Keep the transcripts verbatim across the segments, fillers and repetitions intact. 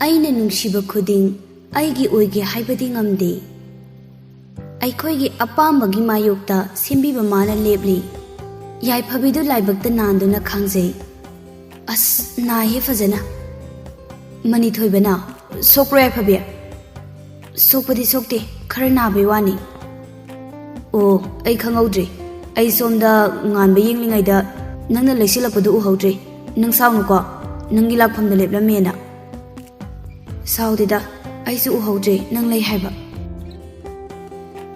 ꯑꯩꯅ ꯅꯨꯡꯁꯤꯕ ꯈꯨꯗꯤꯡ ꯑꯩꯒꯤ ꯑꯣꯏꯒꯦ ꯍꯥꯏꯕꯗꯤ ꯉꯝꯗꯦ꯫ ꯑꯩꯈꯣꯏꯒꯤ ꯑꯄꯥꯝꯕꯒꯤ ꯃꯥꯌꯣꯛꯇ ꯁꯦꯝꯕꯤꯕ ꯃꯥꯅ ꯂꯦꯞꯂꯤ꯫ ꯌꯥꯏꯐꯕꯤꯗꯨ ꯂꯥꯏꯕꯛꯇ ꯅꯥꯟꯗꯨꯅ ꯈꯥꯡꯖꯩ꯫ ꯑꯁ, ꯅꯥꯏꯍꯦ ꯐꯖꯅ꯫ ꯃꯅꯤꯊꯣꯏꯕꯅ, "ꯁꯣꯛꯄ꯭ꯔꯣ ꯌꯥꯏꯐꯕꯤ?" "ꯁꯣꯛꯄꯗꯤ ꯁꯣꯛꯇꯦ, ꯈꯔ ꯅꯥꯕꯩ ꯋꯥꯅꯤ꯫" "ꯑꯣ, ꯑꯩ ꯈꯪꯍꯧꯗ꯭ꯔꯦ꯫ ꯑꯩ ꯁꯣꯝꯗ ꯉꯥꯟꯕ ꯌꯦꯡꯂꯤꯉꯩꯗ ꯅꯪꯅ ꯂꯩꯁꯤꯜꯂꯛꯄꯗꯨ ꯎꯍꯧꯗ꯭ꯔꯦ꯫ ꯅꯪ ꯁꯥꯎꯅꯨꯀꯣ, ꯅꯪꯒꯤ ꯂꯥꯛꯐꯝꯗ ꯂꯦꯞꯂꯝꯃꯦꯅ꯫" "ꯁꯥꯎꯗꯦꯗ, ꯑꯩꯁꯨ ꯎꯍꯧꯗ꯭ꯔꯦ ꯅꯪ ꯂꯩ ꯍꯥꯏꯕ꯫"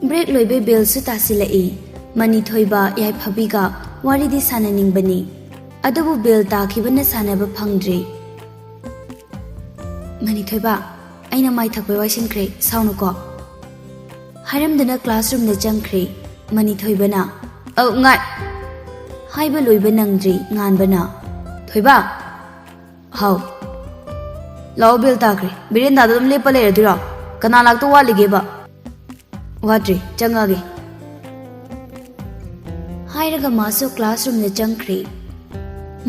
ꯕ꯭ꯔꯦꯛ ꯂꯣꯏꯕꯩ ꯕꯦꯜꯁꯨ ꯇꯥꯁꯤꯜꯂꯛꯏ꯫ ꯃꯅꯤꯊꯣꯏꯕ ꯌꯥꯏꯐꯕꯤꯒ ꯋꯥꯔꯤꯗꯤ ꯁꯥꯟꯅꯅꯤꯡꯕꯅꯤ, ꯑꯗꯨꯕꯨ ꯕꯦꯜ ꯇꯥꯈꯤꯕꯅ ꯁꯥꯟꯅꯕ ꯐꯪꯗ꯭ꯔꯦ꯫ "ꯃꯅꯤꯊꯣꯏꯕ, ꯑꯩꯅ ꯃꯥꯏ ꯊꯛꯄꯩ ꯋꯥꯏꯁꯤꯟꯈ꯭ꯔꯦ, ꯁꯥꯎꯅꯨꯀꯣ꯫" ꯍꯥꯏꯔꯝꯗꯨꯅ ꯀ꯭ꯂꯥꯁꯔꯨꯝꯗ ꯆꯪꯈ꯭ꯔꯦ꯫ ꯃꯅꯤꯊꯣꯏꯕꯅ, "ꯑꯧ, ꯉꯥꯏ!" ꯍꯥꯏꯕ ꯂꯣꯏꯕ ꯅꯪꯗ꯭ꯔꯤ ꯉꯥꯟꯕꯅ, "ꯊꯣꯏꯕ!" "ꯍꯥꯎ꯫" "ꯂꯥꯛꯑꯣ, ꯕꯦꯜ ꯇꯥꯈ꯭ꯔꯦ꯫ ꯕꯦꯔꯦꯟꯗꯥꯗ ꯑꯗꯨꯝ ꯂꯦꯞꯄ ꯂꯩꯔꯗꯣꯏꯔꯣ? ꯀꯅꯥ ꯂꯥꯛꯇꯧ ꯋꯥꯠꯂꯤꯒꯦꯕ?" "ꯋꯥꯠꯇ꯭ꯔꯤ, ꯆꯪꯉꯛꯑꯒꯦ꯫" ꯍꯥꯏꯔꯒ ꯃꯥꯁꯨ ꯀ꯭ꯂꯥꯁꯔꯨꯝꯗ ꯆꯪꯈ꯭ꯔꯦ꯫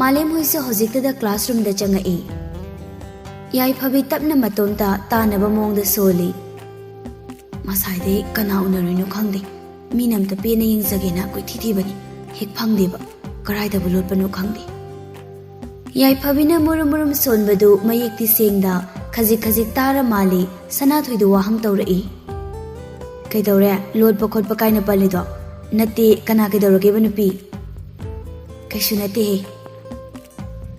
ꯃꯥꯂꯦꯝ ꯍꯣꯏꯁꯨ ꯍꯧꯖꯤꯛꯇꯗ ꯀ꯭ꯂꯥꯁꯔꯨꯝꯗ ꯆꯪꯉꯛꯏ꯫ ꯌꯥꯏꯐꯕꯤ ꯇꯞꯅ ꯃꯇꯣꯝꯇ ꯇꯥꯅꯕ ꯃꯑꯣꯡꯗ ꯁꯣꯜꯂꯤ꯫ "ꯉꯁꯥꯏꯗꯩ ꯀꯅꯥ ꯎꯅꯔꯨꯏꯅꯣ ꯈꯪꯗꯦ꯫ ꯃꯤꯅ ꯑꯝꯇ ꯄꯦꯟꯅ ꯌꯦꯡꯖꯒꯦꯅ ꯀꯣꯏꯊꯤ ꯊꯤꯕꯅꯤ꯫ ꯍꯦꯛ ꯐꯪꯗꯦꯕ꯫ ꯀꯔꯥꯏꯗꯕꯨ ꯂꯣꯠꯄꯅꯣ ꯈꯪꯗꯦ꯫" ꯌꯥꯏꯐꯕꯤꯅ ꯃꯨꯔꯨꯝ ꯃꯨꯔꯨꯝ ꯁꯣꯟꯕꯗꯨ ꯃꯌꯦꯛꯇꯤ ꯁꯦꯡꯗ ꯈꯖꯤꯛ ꯈꯖꯤꯛ ꯇꯥꯔ ꯃꯥꯜꯂꯤ꯫ ꯁꯅꯥꯊꯣꯏꯗꯨ ꯋꯥꯍꯪ ꯇꯧꯔꯛꯏ꯫ "ꯀꯩꯗꯧꯔꯦ? ꯂꯣꯠꯄ ꯈꯣꯠꯄ ꯀꯥꯏꯅ ꯄꯜꯂꯤꯗꯣ? ꯅꯠꯇꯦ, ꯀꯅꯥ ꯀꯩꯗꯧꯔꯒꯦꯕ ꯅꯨꯄꯤ?" "ꯀꯩꯁꯨ ꯅꯠꯇꯦꯍꯦ꯫"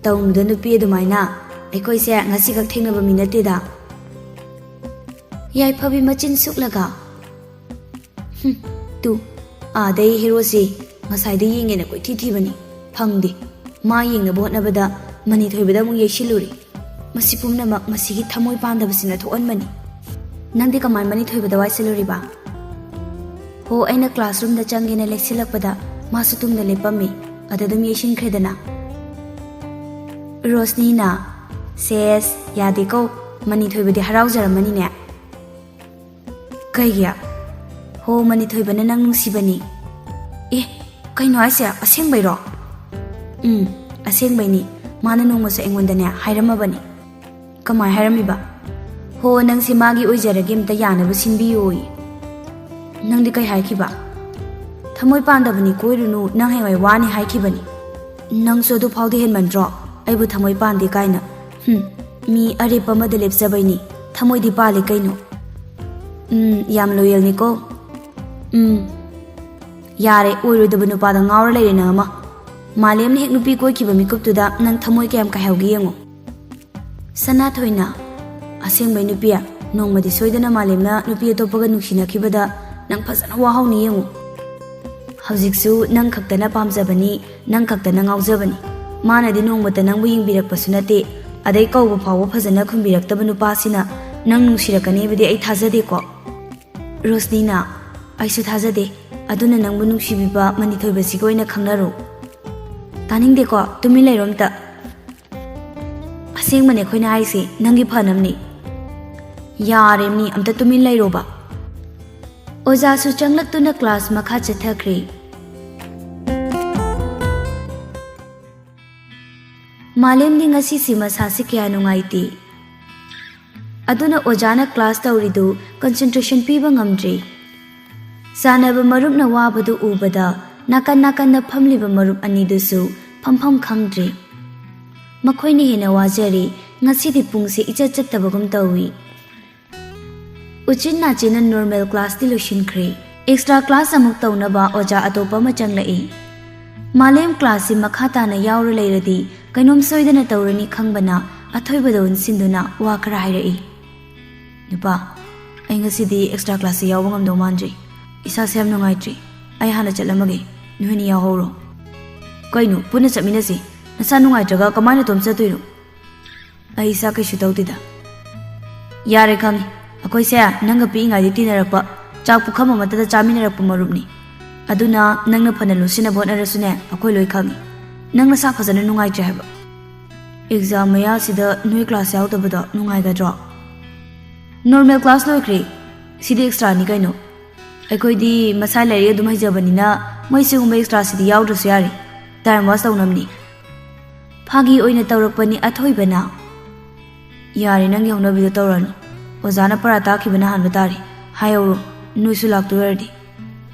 "ꯇꯧꯅꯨꯗ ꯅꯨꯄꯤ ꯑꯗꯨꯃꯥꯏꯅ꯫ ꯑꯩꯈꯣꯏꯁꯦ ꯉꯁꯤꯈꯛ ꯊꯦꯡꯅꯕ ꯃꯤ ꯅꯠꯇꯦꯗ꯫" ꯌꯥꯏꯐꯕꯤ ꯃꯆꯤꯟ ꯁꯨꯛꯂꯒ, "ꯍꯨꯝ, ꯇꯨ, ꯑꯥꯗꯩ ꯍꯦꯔꯣꯁꯤ ꯉꯁꯥꯏꯗꯩ ꯌꯦꯡꯒꯦꯅ ꯀꯣꯏꯊꯤ ꯊꯤꯕꯅꯤ, ꯐꯪꯗꯦ꯫ ꯃꯥ ꯌꯦꯡꯅꯕ ꯍꯣꯠꯅꯕꯗ ꯃꯅꯤꯊꯣꯏꯕꯗ ꯑꯃꯨꯛ ꯌꯩꯁꯤꯜꯂꯨꯔꯦ꯫ ꯃꯁꯤ ꯄꯨꯝꯅꯃꯛ ꯃꯁꯤꯒꯤ ꯊꯃꯣꯏ ꯄꯥꯟꯗꯕꯁꯤꯅ ꯊꯣꯛꯍꯟꯕꯅꯤ꯫" "ꯅꯪꯗꯤ ꯀꯃꯥꯏ ꯃꯅꯤꯊꯣꯏꯕꯗ ꯋꯥꯏꯁꯤꯜꯂꯨꯔꯤꯕ?" "ꯍꯣ, ꯑꯩꯅ ꯀ꯭ꯂꯥꯁꯔꯨꯝꯗ ꯆꯪꯒꯦꯅ ꯂꯦꯞꯁꯤꯜꯂꯛꯄꯗ ꯃꯥꯁꯨ ꯇꯨꯡꯗ ꯂꯦꯞꯄꯝꯃꯤ, ꯑꯗ ꯑꯗꯨꯝ ꯌꯩꯁꯤꯟꯈ꯭ꯔꯦꯗꯅ꯫" ꯔꯣꯁꯅꯤꯅ, "ꯁꯦꯁ, ꯌꯥꯗꯦꯀꯣ, ꯃꯅꯤꯊꯣꯏꯕꯗꯤ ꯍꯔꯥꯎꯖꯔꯝꯃꯅꯤꯅꯦ꯫" "ꯀꯩꯒꯤ?" "ꯍꯣ, ꯃꯅꯤꯊꯣꯏꯕꯅ ꯅꯪ ꯅꯨꯡꯁꯤꯕꯅꯤ꯫" "ꯑꯦ, ꯀꯩꯅꯣ ꯍꯥꯏꯁꯦ? ꯑꯁꯦꯡꯕꯩꯔꯣ?" "ꯎꯝ, ꯑꯁꯦꯡꯕꯩꯅꯤ꯫ ꯃꯥꯅ ꯅꯣꯡꯃꯁꯨ ꯑꯩꯉꯣꯟꯗꯅꯦ ꯍꯥꯏꯔꯝꯃꯕꯅꯤ꯫" ꯀꯃꯥꯏ ꯍꯥꯏꯔꯝꯃꯤꯕ? "ꯍꯣ, ꯅꯪꯁꯦ ꯃꯥꯒꯤ ꯑꯣꯏꯖꯔꯒꯦ, ꯑꯝꯇ ꯌꯥꯅꯕ ꯁꯤꯟꯕꯤꯌꯣꯌꯦ"? ꯅꯪꯗꯤ ꯀꯩ ꯍꯥꯏꯈꯤꯕ? "ꯊꯃꯣꯏ ꯄꯥꯟꯗꯕꯅꯤ ꯀꯣꯏꯔꯨꯅꯨ, ꯅꯪ ꯍꯌꯦꯡꯋꯥꯏ ꯋꯥꯅꯤ" ꯍꯥꯏꯈꯤꯕꯅꯤ꯫ ꯅꯪꯁꯨ ꯑꯗꯨ ꯐꯥꯎꯗꯤ ꯍꯦꯟꯃꯟꯗ꯭ꯔꯣ? ꯑꯩꯕꯨ ꯊꯃꯣꯏ ꯄꯥꯟꯗꯦ ꯀꯥꯏꯅ꯫ ꯍꯨꯝ, ꯃꯤ ꯑꯔꯦꯞꯄ ꯑꯃꯗ ꯂꯦꯞꯆꯕꯩꯅꯤ꯫ ꯊꯃꯣꯏꯗꯤ ꯄꯥꯜꯂꯤ ꯀꯩꯅꯣ꯫ ꯎꯝ, ꯌꯥꯝ ꯂꯣꯌꯦꯜꯅꯤꯀꯣ꯫ ꯎꯝ꯫ ꯌꯥꯔꯦ, ꯑꯣꯏꯔꯣꯏꯗꯕ ꯅꯨꯄꯥꯗ ꯉꯥꯎꯔ ꯂꯩꯔꯦ ꯅꯪ ꯑꯃ꯫ ꯃꯥꯂꯦꯝꯅ ꯍꯦꯛ ꯅꯨꯄꯤ ꯀꯣꯏꯈꯤꯕ ꯃꯤꯀꯨꯞꯇꯨꯗ ꯅꯪ ꯊꯃꯣꯏ ꯀꯌꯥꯝ ꯀꯥꯏꯍꯧꯒꯦ ꯌꯦꯡꯉꯣ꯫ ꯁꯅꯥꯊꯣꯏꯅ, "ꯑꯁꯦꯡꯕꯩ ꯅꯨꯄꯤ, ꯅꯣꯡꯃꯗꯤ ꯁꯣꯏꯗꯅ ꯃꯥꯂꯦꯝꯅ ꯅꯨꯄꯤ ꯑꯇꯣꯞꯄꯒ ꯅꯨꯡꯁꯤꯅꯈꯤꯕꯗ ꯅꯪ ꯐꯖꯅ ꯋꯥꯍꯧꯅꯤ ꯌꯦꯡꯉꯨ꯫ ꯍꯧꯖꯤꯛꯁꯨ ꯅꯪ ꯈꯛꯇꯅ ꯄꯥꯝꯖꯕꯅꯤ, ꯅꯪ ꯈꯛꯇꯅ ꯉꯥꯎꯖꯕꯅꯤ꯫ ꯃꯥꯅꯗꯤ ꯅꯣꯡꯃꯇ ꯅꯪꯕꯨ ꯌꯦꯡꯕꯤꯔꯛꯄꯁꯨ ꯅꯠꯇꯦ, ꯑꯗꯩ ꯀꯧꯕ ꯐꯥꯎꯕ ꯐꯖꯅ ꯈꯨꯝꯕꯤꯔꯛꯇꯕ ꯅꯨꯄꯥꯁꯤꯅ ꯅꯪ ꯅꯨꯡꯁꯤꯔꯛꯀꯅꯦꯕꯗꯤ ꯑꯩ ꯊꯥꯖꯗꯦꯀꯣ"꯫ ꯔꯣꯁꯅꯤꯅ, "ꯑꯩꯁꯨ ꯊꯥꯖꯗꯦ, ꯑꯗꯨꯅ ꯅꯪꯕꯨ ꯅꯨꯡꯁꯤꯕꯤꯕ ꯃꯅꯤꯊꯣꯏꯕꯁꯤꯒ ꯑꯣꯏꯅ ꯈꯪꯅꯔꯣ"꯫ ꯇꯥꯅꯤꯡꯗꯦꯀꯣ, ꯇꯨꯃꯤꯟ ꯂꯩꯔꯣ ꯑꯝꯇ꯫ ꯑꯁꯦꯡꯕꯅꯦ ꯑꯩꯈꯣꯏꯅ ꯍꯥꯏꯁꯦ, ꯅꯪꯒꯤ ꯐꯅꯕꯅꯤ꯫ ꯌꯥꯔꯦ ꯃꯤ, ꯑꯝꯇ ꯇꯨꯃꯤꯟ ꯂꯩꯔꯣꯕ꯫ ꯑꯣꯖꯥꯁꯨ ꯆꯪꯂꯛꯇꯨꯅ ꯀ꯭ꯂꯥꯁ ꯃꯈꯥ ꯆꯠꯊꯈ꯭ꯔꯦ꯫ ꯃꯥꯂꯦꯝꯗꯤ ꯉꯁꯤꯁꯤ ꯃꯁꯥꯁꯤ ꯀꯌꯥ ꯅꯨꯡꯉꯥꯏꯇꯦ꯫ ꯑꯗꯨꯅ ꯑꯣꯖꯥꯅ ꯀ꯭ꯂꯥꯁ ꯇꯧꯔꯤꯗꯨ ꯀꯟꯁꯦꯟꯇ꯭ꯔꯦꯁꯟ ꯄꯤꯕ ꯉꯝꯗ꯭ꯔꯦ꯫ ꯆꯥꯟꯅꯕ ꯃꯔꯨꯞꯅ ꯋꯥꯕꯗꯨ ꯎꯕꯗ ꯅꯥꯀꯟ ꯅꯥꯀꯟꯗ ꯐꯝꯂꯤꯕ ꯃꯔꯨꯞ ꯑꯅꯤꯗꯨꯁꯨ ꯐꯝꯐꯝ ꯈꯪꯗ꯭ꯔꯦ꯫ ꯃꯈꯣꯏꯅ ꯍꯦꯟꯅ ꯋꯥꯖꯔꯦ꯫ ꯉꯁꯤꯗꯤ ꯄꯨꯡꯁꯦ ꯏꯆꯠ ꯆꯠꯇꯕꯒꯨꯝ ꯇꯧꯏ꯫ ꯎꯆꯤꯟ ꯅꯥꯆꯤꯟꯅ ꯅꯣꯔꯃꯦꯜ ꯀ꯭ꯂꯥꯁꯇꯤ ꯂꯣꯏꯁꯤꯟꯈ꯭ꯔꯦ꯫ ꯑꯦꯛꯁꯇ꯭ꯔꯥ ꯀ꯭ꯂꯥꯁ ꯑꯃꯨꯛ ꯇꯧꯅꯕ ꯑꯣꯖꯥ ꯑꯇꯣꯞꯄ ꯑꯃ ꯆꯪꯂꯛꯏ꯫ ꯃꯥꯂꯦꯝ ꯀ꯭ꯂꯥꯁꯁꯤ ꯃꯈꯥ ꯇꯥꯅ ꯌꯥꯎꯔ ꯂꯩꯔꯗꯤ ꯀꯩꯅꯣꯝ ꯁꯣꯏꯗꯅ ꯇꯧꯔꯅꯤ ꯈꯪꯕꯅ ꯑꯊꯣꯏꯕꯗ ꯑꯣꯟꯁꯤꯟꯗꯨꯅ ꯋꯥ ꯈꯔ ꯍꯥꯏꯔꯛꯏ꯫ "ꯅꯨꯄꯥ, ꯑꯩ ꯉꯁꯤꯗꯤ ꯑꯦꯛꯁꯇ꯭ꯔꯥ ꯀ꯭ꯂꯥꯁꯁꯤ ꯌꯥꯎꯕ ꯉꯝꯗꯧ ꯃꯥꯟꯗ꯭ꯔꯤ꯫ ꯏꯁꯥꯁꯦ ꯌꯥꯝ ꯅꯨꯡꯉꯥꯏꯇ꯭ꯔꯤ꯫ ꯑꯩ ꯍꯥꯟꯅ ꯆꯠꯂꯝꯃꯒꯦ꯫ ꯅꯣꯏꯅꯤ ꯌꯥꯎꯍꯧꯔꯣ"꯫ "ꯀꯩꯅꯣ, ꯄꯨꯟꯅ ꯆꯠꯃꯤꯟꯅꯁꯤ꯫ ꯅꯁꯥ ꯅꯨꯡꯉꯥꯏꯇ꯭ꯔꯒ ꯀꯃꯥꯏꯅ ꯅꯇꯣꯝ ꯆꯠꯇꯣꯏꯅꯣ?" "ꯑꯩ ꯏꯁꯥ ꯀꯩꯁꯨ ꯇꯧꯗꯦꯗ"꯫ "ꯌꯥꯔꯦ ꯈꯪꯉꯤ꯫ ꯑꯩꯈꯣꯏꯁꯦ ꯅꯪꯒ ꯄꯤꯛꯏꯉꯩꯗꯤ ꯇꯤꯟꯅꯔꯛꯄ, ꯆꯥꯛ ꯄꯨꯈꯝ ꯑꯃꯠꯇꯗ ꯆꯥꯃꯤꯟꯅꯔꯛꯄ ꯃꯔꯨꯞꯅꯤ꯫ ꯑꯗꯨꯅ ꯅꯪꯅ ꯐꯅ ꯂꯣꯠꯁꯤꯟꯅꯕ ꯍꯣꯠꯅꯔꯁꯨꯅꯦ, ꯑꯩꯈꯣꯏ ꯂꯣꯏ ꯈꯪꯉꯤ꯫ ꯅꯪ ꯅꯁꯥ ꯐꯖꯅ ꯅꯨꯡꯉꯥꯏꯇ꯭ꯔꯦ ꯍꯥꯏꯕ꯫ ꯑꯦꯛꯖꯥꯝ ꯃꯌꯥꯁꯤꯗ ꯅꯣꯏ ꯀ꯭ꯂꯥꯁ ꯌꯥꯎꯗꯕꯗꯣ ꯅꯨꯡꯉꯥꯏꯒꯗ꯭ꯔꯣ?" "ꯅꯣꯔꯃꯦꯜ ꯀ꯭ꯂꯥꯁ ꯂꯣꯏꯈ꯭ꯔꯦ꯫ ꯁꯤꯗꯤ ꯑꯦꯛꯁꯇ꯭ꯔꯥꯅꯤ ꯀꯩꯅꯣ꯫ ꯑꯩꯈꯣꯏꯗꯤ ꯃꯁꯥ ꯂꯥꯏꯔꯤꯛ ꯑꯗꯨꯝ ꯍꯩꯖꯕꯅꯤꯅ ꯃꯣꯏ ꯁꯤꯒꯨꯝꯕ ꯑꯦꯛꯁꯇ꯭ꯔꯥꯁꯤꯗꯤ ꯌꯥꯎꯗ꯭ꯔꯁꯨ ꯌꯥꯔꯦ꯫ ꯇꯥꯏꯝ ꯋꯥꯁ ꯇꯧꯅꯕꯅꯤ"꯫ ꯐꯥꯒꯤ ꯑꯣꯏꯅ ꯇꯧꯔꯛꯄꯅꯤ ꯑꯊꯣꯏꯕꯅ꯫ ꯌꯥꯔꯦ, ꯅꯪꯒꯤ ꯍꯧꯅꯕꯤꯗꯣ ꯇꯧꯔꯅꯨ꯫ ꯑꯣꯖꯥꯅ ꯄꯔꯥ ꯇꯥꯛꯈꯤꯕꯅ ꯍꯥꯟꯕ ꯇꯥꯔꯦ꯫ ꯍꯥꯏꯍꯧꯔꯣ, ꯅꯣꯏꯁꯨ ꯂꯥꯛꯇꯣꯏ ꯑꯣꯏꯔꯗꯤ꯫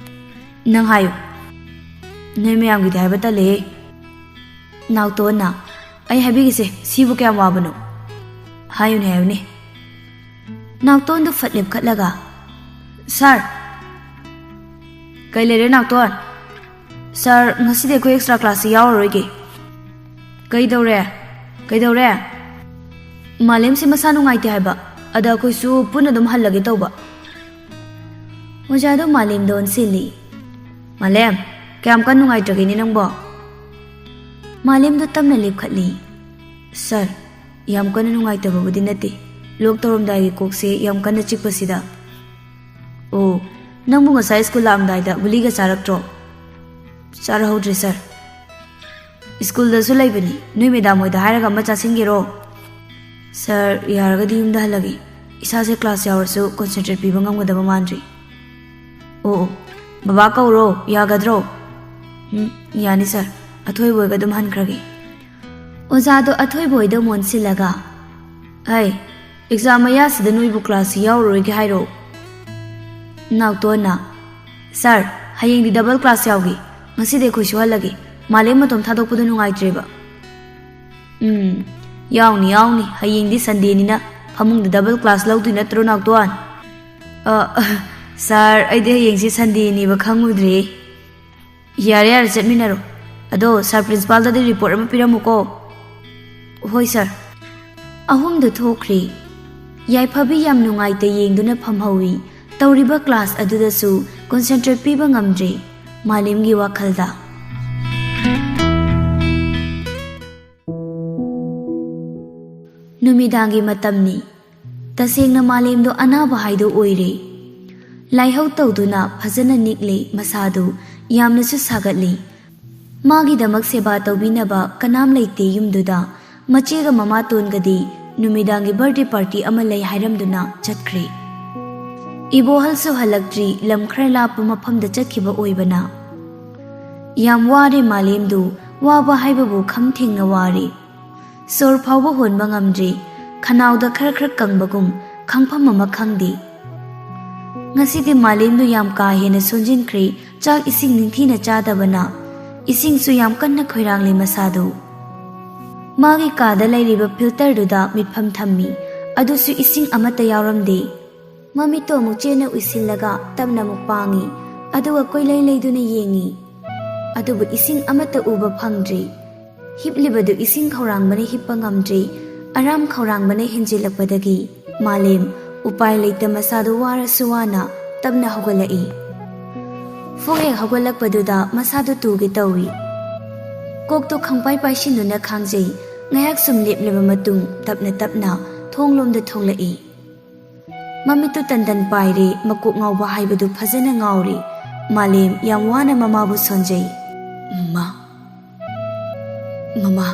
ꯅꯪ ꯍꯥꯏꯌꯨ꯫ ꯅꯣꯏ ꯃꯌꯥꯝꯒꯤꯗꯤ ꯍꯥꯏꯕ ꯇꯜꯂꯦꯍꯦ꯫ ꯅꯥꯎꯇꯣꯟꯅ, "ꯑꯩ ꯍꯥꯏꯕꯤꯒꯦꯁꯦ, ꯁꯤꯕꯨ ꯀꯌꯥꯝ ꯋꯥꯕꯅꯣ?" "ꯍꯥꯏꯌꯨꯅꯦ, ꯍꯥꯏꯌꯨꯅꯦ꯫" ꯅꯥꯎꯇꯣꯟꯗꯨ ꯐꯠ ꯂꯦꯞꯈꯠꯂꯒ, "ꯁꯥꯔ!" "ꯀꯩ ꯂꯩꯔꯦ ꯅꯥꯎꯇꯣꯟ?" "ꯁꯥꯔ, ꯉꯁꯤꯗꯤ ꯑꯩꯈꯣꯏ ꯑꯦꯛꯁꯇ꯭ꯔꯥ ꯀ꯭ꯂꯥꯁꯁꯤ ꯌꯥꯎꯔꯔꯣꯏꯒꯦ꯫" "ꯀꯩꯗꯧꯔꯦ? ꯀꯩꯗꯧꯔꯦ?" "ꯃꯥꯂꯦꯝꯁꯦ ꯃꯁꯥ ꯅꯨꯡꯉꯥꯏꯇꯦ ꯍꯥꯏꯕ, ꯑꯗ ꯑꯩꯈꯣꯏꯁꯨ ꯄꯨꯟꯅ ꯑꯗꯨꯝ ꯍꯜꯂꯒꯦ ꯇꯧꯕ꯫" ꯑꯣꯖꯥꯗꯣ ꯃꯥꯂꯦꯝꯗ ꯑꯣꯟꯁꯤꯜꯂꯤ꯫ "ꯃꯥꯂꯦꯝ, ꯀꯌꯥꯝ ꯀꯟꯅ ꯅꯨꯡꯉꯥꯏꯇ꯭ꯔꯒꯦꯅꯦ ꯅꯪꯕꯣ?" ꯃꯥꯂꯦꯝꯗꯣ ꯇꯞꯅ ꯂꯦꯞꯈꯠꯂꯤ꯫ "ꯁꯥꯔ, ꯌꯥꯝ ꯀꯟꯅ ꯅꯨꯡꯉꯥꯏꯇꯕꯕꯨꯗꯤ ꯅꯠꯇꯦ꯫ ꯂꯣꯛ ꯇꯧꯔꯝꯗꯥꯏꯒꯤ ꯀꯣꯛꯁꯦ ꯌꯥꯝ ꯀꯟꯅ ꯆꯤꯛꯄꯁꯤꯗ꯫" "ꯑꯣ, ꯅꯪꯕꯨ ꯉꯁꯥꯏ ꯁ꯭ꯀꯨꯜ ꯂꯥꯛꯑꯝꯗꯥꯏꯗ ꯒꯨꯂꯤꯒ ꯆꯥꯔꯛꯇ꯭ꯔꯣ?" "ꯆꯥꯔꯍꯧꯗ꯭ꯔꯦ, ꯁꯥꯔ꯫" "ꯁ꯭ꯀꯨꯜꯗꯁꯨ ꯂꯩꯕꯅꯤ, ꯅꯣꯏ ꯃꯦꯗꯥꯝ ꯍꯣꯏꯗ ꯍꯥꯏꯔꯒ ꯑꯃ ꯆꯥꯁꯤꯟꯒꯦꯔꯣ?" "ꯁꯥꯔ, ꯌꯥꯔꯒꯗꯤ ꯌꯨꯝꯗ ꯍꯜꯂꯒꯦ꯫ ꯏꯁꯥꯁꯦ ꯀ꯭ꯂꯥꯁ ꯌꯥꯎꯔꯁꯨ ꯀꯣꯟꯁꯦꯟꯇ꯭ꯔꯦꯠ ꯄꯤꯕ ꯉꯝꯒꯗꯕ ꯃꯥꯟꯗ꯭ꯔꯤ꯫" "ꯑꯣ, ꯑꯣ, ꯕꯕꯥ ꯀꯧꯔꯣ, ꯌꯥꯒꯗ꯭ꯔꯣ?" "ꯎꯝ, ꯌꯥꯅꯤ ꯁꯥꯔ, ꯑꯊꯣꯏꯕ ꯍꯣꯏꯒ ꯑꯗꯨꯝ ꯍꯟꯈ꯭ꯔꯒꯦ꯫" ꯑꯣꯖꯥꯗꯣ ꯑꯊꯣꯏꯕ ꯍꯣꯏꯗ ꯑꯃꯨꯛ ꯑꯣꯟꯁꯤꯜꯂꯒ, "ꯑꯩ, ꯑꯦꯛꯖꯥꯝ ꯃꯌꯥꯁꯤꯗ ꯅꯣꯏꯕꯨ ꯀ꯭ꯂꯥꯁꯁꯤ ꯌꯥꯎꯔꯔꯣꯏꯒꯦ ꯍꯥꯏꯔꯣ?" ꯅꯥꯎꯇꯣꯟꯅ, "ꯁꯥꯔ, ꯍꯌꯦꯡꯗꯤ ꯗꯕꯜ ꯀ꯭ꯂꯥꯁ ꯌꯥꯎꯒꯦ꯫ ꯉꯁꯤꯗꯤ ꯑꯩꯈꯣꯏ ꯁꯨꯍꯜꯂꯒꯦ꯫ ꯃꯥꯂꯦꯝ ꯃꯇꯣꯝ ꯊꯥꯗꯣꯛꯄꯗꯣ ꯅꯨꯡꯉꯥꯏꯇ꯭ꯔꯦꯕ꯫" "ꯎꯝ, ꯌꯥꯎꯅꯤ, ꯌꯥꯎꯅꯤ꯫ ꯍꯌꯦꯡꯗꯤ ꯁꯟꯗꯦꯅꯤꯅ ꯐꯃꯨꯡꯗ ꯗꯕꯜ ꯀ꯭ꯂꯥꯁ ꯂꯧꯗꯣꯏ ꯅꯠꯇ꯭ꯔꯣ, ꯅꯥꯎꯇꯣꯟ?" "ꯑ, ꯁꯥꯔ, ꯑꯩꯗꯤ ꯍꯌꯦꯡꯁꯤ ꯁꯟꯗꯦꯅꯦꯕ ꯈꯪꯉꯨꯗ꯭ꯔꯦ꯫" "ꯌꯥꯔꯦ, ꯌꯥꯔꯦ, ꯆꯠꯃꯤꯟꯅꯔꯣ꯫ ꯑꯗꯣ ꯁꯥꯔ ꯄ꯭ꯔꯤꯟꯁꯤꯄꯥꯜꯗꯗꯤ ꯔꯤꯄꯣꯔꯠ ꯑꯃ ꯄꯤꯔꯝꯃꯨꯀꯣ꯫" "ꯍꯣꯏ, ꯁꯥꯔ꯫" ꯑꯍꯨꯝꯗꯨ ꯊꯣꯛꯈ꯭ꯔꯦ꯫ ꯌꯥꯏꯐꯕꯤ ꯌꯥꯝ ꯅꯨꯡꯉꯥꯏꯇ ꯌꯦꯡꯗꯨꯅ ꯐꯝꯍꯧꯏ꯫ ꯇꯧꯔꯤꯕ ꯀ꯭ꯂꯥꯁ ꯑꯗꯨꯗꯁꯨ ꯀꯣꯟꯁꯦꯟꯇ꯭ꯔꯦꯠ ꯄꯤꯕ ꯉꯝꯗ꯭ꯔꯦ꯫ ꯃꯥꯂꯦꯝꯒꯤ ꯋꯥꯈꯜꯗ꯫ ꯅꯨꯃꯤꯗꯥꯡꯒꯤ ꯃꯇꯝꯅꯤ꯫ ꯇꯁꯦꯡꯅ ꯃꯥꯂꯦꯝꯗꯣ ꯑꯅꯥꯕ ꯍꯥꯏꯗꯣ ꯑꯣꯏꯔꯦ꯫ ꯂꯥꯏꯍꯧ ꯇꯧꯗꯨꯅ ꯐꯖꯅ ꯅꯤꯛꯂꯦ, ꯃꯁꯥꯗꯨ ꯌꯥꯝꯅꯁꯨ ꯁꯥꯒꯠꯂꯤ꯫ ꯃꯥꯒꯤꯗꯃꯛ ꯁꯦꯕꯥ ꯇꯧꯕꯤꯅꯕ ꯀꯅꯥꯝ ꯂꯩꯇꯦ ꯌꯨꯝꯗꯨꯗ꯫ ꯃꯆꯦꯒ ꯃꯃꯥꯇꯣꯟꯒꯗꯤ ꯅꯨꯃꯤꯗꯥꯡꯒꯤ ꯕꯥꯔꯗꯦ ꯄꯥꯔꯇꯤ ꯑꯃ ꯂꯩ ꯍꯥꯏꯔꯝꯗꯨꯅ ꯆꯠꯈ꯭ꯔꯦ꯫ ꯏꯕꯣꯍꯜꯁꯨ ꯍꯜꯂꯛꯇ꯭ꯔꯤ, ꯂꯝ ꯈꯔ ꯂꯥꯞꯄ ꯃꯐꯝꯗ ꯆꯠꯈꯤꯕ ꯑꯣꯏꯕꯅ꯫ ꯌꯥꯝ ꯋꯥꯔꯦ ꯃꯥꯂꯦꯝꯗꯨ, ꯋꯥꯕ ꯍꯥꯏꯕꯕꯨ ꯈꯝ ꯊꯦꯡꯅ ꯋꯥꯔꯦ꯫ ꯁꯣꯔ ꯐꯥꯎꯕ ꯍꯣꯟꯕ ꯉꯝꯗ꯭ꯔꯤ꯫ ꯈꯅꯥꯎꯗ ꯈꯔ ꯈꯔ ꯀꯪꯕꯒꯨꯝ, ꯈꯪꯐꯝ ꯑꯃ ꯈꯪꯗꯦ꯫ ꯉꯁꯤꯗꯤ ꯃꯥꯂꯦꯝꯗꯨ ꯌꯥꯝ ꯀꯥ ꯍꯦꯟꯅ ꯁꯣꯟꯖꯤꯟꯈ꯭ꯔꯦ, ꯆꯥꯛ ꯏꯁꯤꯡ ꯅꯤꯡꯊꯤꯅ ꯆꯥꯗꯕꯅ꯫ ꯏꯁꯤꯡꯁꯨ ꯌꯥꯝ ꯀꯟꯅ ꯈꯣꯏꯔꯥꯡꯂꯦ ꯃꯁꯥꯗꯨ꯫ ꯃꯥꯒꯤ ꯀꯥꯗ ꯂꯩꯔꯤꯕ ꯐꯤꯜꯇꯔꯗꯨꯗ ꯃꯤꯠꯐꯝ ꯊꯝꯃꯤ, ꯑꯗꯨꯁꯨ ꯏꯁꯤꯡ ꯑꯃꯠꯇ ꯌꯥꯎꯔꯝꯗꯦ꯫ ꯃꯃꯤꯠꯇꯣ ꯑꯃꯨꯛ ꯆꯦꯠꯅ ꯎꯏꯁꯤꯜꯂꯒ ꯇꯞꯅ ꯑꯃꯨꯛ ꯄꯥꯡꯉꯤ, ꯑꯗꯨꯒ ꯀꯣꯏꯂꯩ ꯂꯩꯗꯨꯅ ꯌꯦꯡꯉꯤ꯫ ꯑꯗꯨꯕꯨ ꯏꯁꯤꯡ ꯑꯃꯠꯇ ꯎꯕ ꯐꯪꯗ꯭ꯔꯤ꯫ ꯍꯤꯞꯂꯤꯕꯗꯨ ꯏꯁꯤꯡ ꯈꯧꯔꯥꯡꯕꯅ ꯍꯤꯞꯄ ꯉꯝꯗ꯭ꯔꯤ, ꯑꯔꯥꯝ ꯈꯧꯔꯥꯡꯕꯅ ꯍꯦꯟꯖꯤꯜꯂꯛꯄꯗꯒꯤ ꯃꯥꯂꯦꯝ ꯎꯄꯥꯏ ꯂꯩꯇ ꯃꯁꯥꯗꯨ ꯋꯥꯔꯁꯨ ꯋꯥꯅ ꯇꯞꯅ ꯍꯧꯒꯠꯂꯛꯏ꯫ ꯐꯨꯛ ꯍꯦꯛ ꯍꯧꯒꯠꯂꯛꯄꯗꯨꯗ ꯃꯁꯥꯗꯨ ꯇꯨꯒꯦ ꯇꯧꯏ꯫ ꯀꯣꯛꯇꯨ ꯈꯪꯄꯥꯏ ꯄꯥꯏꯁꯤꯟꯗꯨꯅ ꯈꯥꯡꯖꯩ꯫ ꯉꯥꯏꯍꯥꯛ ꯁꯨꯝ ꯂꯦꯞꯂꯕ ꯃꯇꯨꯡ ꯇꯞꯅ ꯇꯞꯅ ꯊꯣꯡꯂꯣꯝꯗ ꯊꯣꯛꯂꯛꯏ꯫ ꯃꯃꯤꯠꯇꯨ ꯇꯟꯗꯟ ꯄꯥꯏꯔꯦ, ꯃꯀꯣꯛ ꯉꯥꯎꯕ ꯍꯥꯏꯕꯗꯨ ꯐꯖꯅ ꯉꯥꯎꯔꯦ꯫ ꯃꯥꯂꯦꯝ ꯌꯥꯝ ꯋꯥꯅ ꯃꯃꯥꯕꯨ ꯁꯣꯟꯖꯩ꯫ "ꯃꯃꯥ, ꯃꯃꯥ,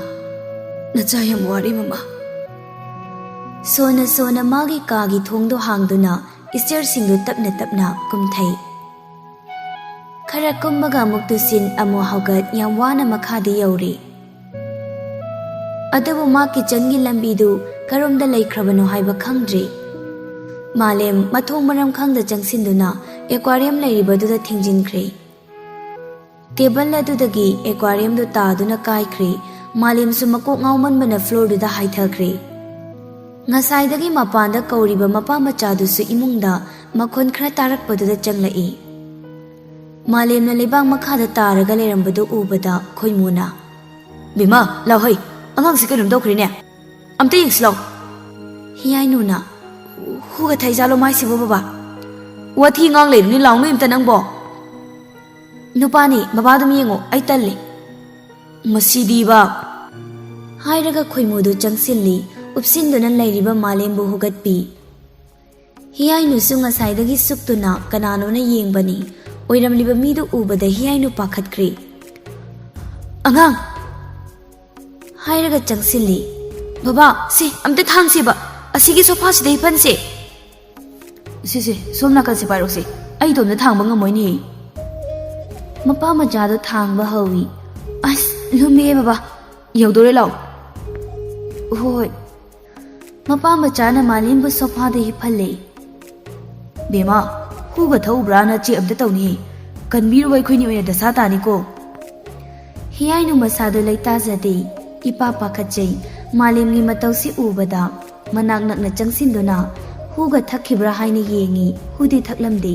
ꯅꯆꯥ ꯌꯥꯝ ꯋꯥꯔꯦ ꯃꯃꯥ꯫" ꯁꯣꯟꯅ ꯁꯣꯟꯅ ꯃꯥꯒꯤ ꯀꯥꯒꯤ ꯊꯣꯡꯗꯨ ꯍꯥꯡꯗꯨꯅ ꯏꯁꯇꯤꯌꯔꯁꯤꯡꯗꯨ ꯇꯞꯅ ꯇꯞꯅ ꯀꯨꯝꯊꯩ꯫ ꯈꯔ ꯀꯨꯝꯕꯒ ꯑꯃꯨꯛ ꯇꯨꯁꯤꯟ ꯑꯃꯨꯛ ꯍꯧꯒꯠ ꯌꯥꯝ ꯋꯥꯅ ꯃꯈꯥꯗ ꯌꯧꯔꯦ꯫ ꯑꯗꯨꯕꯨ ꯃꯥ ꯀꯤꯆꯟꯒꯤ ꯂꯝꯕꯤꯗꯨ ꯀꯔꯣꯝꯗ ꯂꯩꯈ꯭ꯔꯕꯅꯣ ꯍꯥꯏꯕ ꯈꯪꯗ꯭ꯔꯦ꯫ ꯃꯥꯂꯦꯝ ꯃꯊꯣꯡ ꯃꯔꯝ ꯈꯪꯗ ꯆꯪꯁꯤꯟꯗꯨꯅ ꯑꯦꯀ꯭ꯋꯥꯔꯤꯌꯝ ꯂꯩꯔꯤꯕꯗꯨꯗ ꯊꯤꯡꯖꯤꯟꯈ꯭ꯔꯦ꯫ ꯇꯦꯕꯜ ꯑꯗꯨꯗꯒꯤ ꯑꯦꯀ꯭ꯋꯥꯔꯤꯌꯝꯗꯨ ꯇꯥꯗꯨꯅ ꯀꯥꯏꯈ꯭ꯔꯦ꯫ ꯃꯥꯂꯦꯝꯁꯨ ꯃꯀꯣꯛ ꯉꯥꯎꯃꯟꯕꯅ ꯐ꯭ꯂꯣꯔꯗꯨꯗ ꯍꯥꯏꯊꯈ꯭ꯔꯦ꯫ ꯉꯁꯥꯏꯗꯒꯤ ꯃꯄꯥꯟꯗ ꯀꯧꯔꯤꯕ ꯃꯄꯥ ꯃꯆꯥꯗꯨꯁꯨ ꯏꯃꯨꯡꯗ ꯃꯈꯣꯟ ꯈꯔ ꯇꯥꯔꯛꯄꯗꯨꯗ ꯆꯪꯂꯛꯏ꯫ ꯃꯥꯂꯦꯝꯅ ꯂꯩꯕꯥꯛ ꯃꯈꯥꯗ ꯇꯥꯔꯒ ꯂꯩꯔꯝꯕꯗꯨ ꯎꯕꯗ ꯈꯣꯏꯃꯨꯅ, "ꯕꯦꯝꯃ, ꯂꯥꯎ ꯍꯩ, ꯑꯉꯥꯡꯁꯤ ꯀꯩꯅꯣꯝ ꯇꯧꯈ꯭ꯔꯦꯅꯦ꯫ ꯑꯝꯇ ꯌꯦꯡꯁꯤ ꯂꯥꯎ꯫" ꯍꯤꯌꯥꯏꯅꯨꯅ, "ꯍꯨꯒ ꯊꯩꯖꯥꯠꯂꯣ ꯃꯥꯏꯁꯤꯕꯨ ꯕꯕꯥ?" "ꯋꯥꯊꯤ ꯉꯥꯡ ꯂꯩꯔꯨꯅꯤ, ꯂꯥꯎ ꯅꯣꯏ ꯑꯝꯇ ꯅꯪꯕꯣ꯫" "ꯅꯨꯄꯥꯅꯤ, ꯕꯕꯥ ꯑꯗꯨꯝ ꯌꯦꯡꯉꯣ, ꯑꯩ ꯇꯜꯂꯤ꯫" "ꯃꯁꯤꯗꯤꯕ!" ꯍꯥꯏꯔꯒ ꯈꯣꯏꯃꯨꯗꯨ ꯆꯪꯁꯤꯜꯂꯤ, ꯎꯞꯁꯤꯟꯗꯨꯅ ꯂꯩꯔꯤꯕ ꯃꯥꯂꯦꯝꯕꯨ ꯍꯨꯒꯠꯄꯤ꯫ ꯍꯤꯌꯥꯏꯅꯨꯁꯨ ꯉꯁꯥꯏꯗꯒꯤ ꯁꯨꯛꯇꯨꯅ ꯀꯅꯥꯅꯣꯅ ꯌꯦꯡꯕꯅꯤ꯫ ꯑꯣꯏꯔꯝꯂꯤꯕ ꯃꯤꯗꯨ ꯎꯕꯗ ꯍꯤꯌꯥꯏꯅꯨ ꯄꯥꯈꯠꯈ꯭ꯔꯦ꯫ "ꯑꯉꯥꯡ!" ꯍꯥꯏꯔꯒ ꯆꯪꯁꯤꯜꯂꯤ꯫ "ꯕꯕꯥ, ꯁꯤ ꯑꯝꯇ ꯊꯥꯡꯁꯤꯕ, ꯑꯁꯤꯒꯤ ꯁꯣꯐꯥꯁꯤꯗ ꯍꯤꯞꯍꯟꯁꯦ꯫" "ꯁꯤꯁꯦ, ꯁꯣꯝ ꯅꯥꯀꯟꯁꯦ ꯄꯥꯏꯔꯣꯁꯦ, ꯑꯩ ꯏꯇꯣꯝꯇ ꯊꯥꯡꯕ ꯉꯝꯃꯣꯏꯅꯦꯍꯦ꯫" ꯃꯄꯥ ꯃꯆꯥꯗꯣ ꯊꯥꯡꯕ ꯍꯧꯏ꯫ "ꯑꯁ, ꯂꯨꯝꯃꯤꯍꯦ ꯕꯕꯥ꯫" "ꯌꯧꯗꯣꯔꯦ, ꯂꯥꯛꯑꯣ꯫" "ꯍꯣꯏ, ꯍꯣꯏ꯫" ꯃꯄꯥ ꯃꯆꯥꯅ ꯃꯥꯂꯦꯝꯕꯨ ꯁꯣꯐꯥꯗ ꯍꯤꯞꯍꯜꯂꯦ꯫ "ꯕꯦꯃꯥ, ꯍꯨꯒ ꯊꯛꯎꯕ꯭ꯔꯥꯅ ꯆꯦꯛ ꯑꯝꯇ ꯇꯧꯅꯤ꯫ ꯀꯟꯕꯤꯔꯨꯕ ꯑꯩꯈꯣꯏꯅꯤ ꯑꯣꯏꯅ ꯗꯁꯥ ꯇꯥꯅꯤꯀꯣ꯫" ꯍꯤꯌꯥꯏꯅꯨ ꯃꯁꯥꯗꯨ ꯂꯩꯇꯥꯖꯗꯦ꯫ ꯏꯄꯥ ꯄꯥꯈꯠꯆꯩ꯫ ꯃꯥꯂꯦꯝꯒꯤ ꯃꯇꯧꯁꯤ ꯎꯕꯗ ꯃꯅꯥꯛ ꯅꯛꯅ ꯆꯪꯁꯤꯟꯗꯨꯅ ꯍꯨꯒ ꯊꯛꯈꯤꯕ꯭ꯔꯥ ꯍꯥꯏꯅ ꯌꯦꯡꯉꯤ꯫ ꯍꯨꯗꯤ ꯊꯛꯂꯝꯗꯦ꯫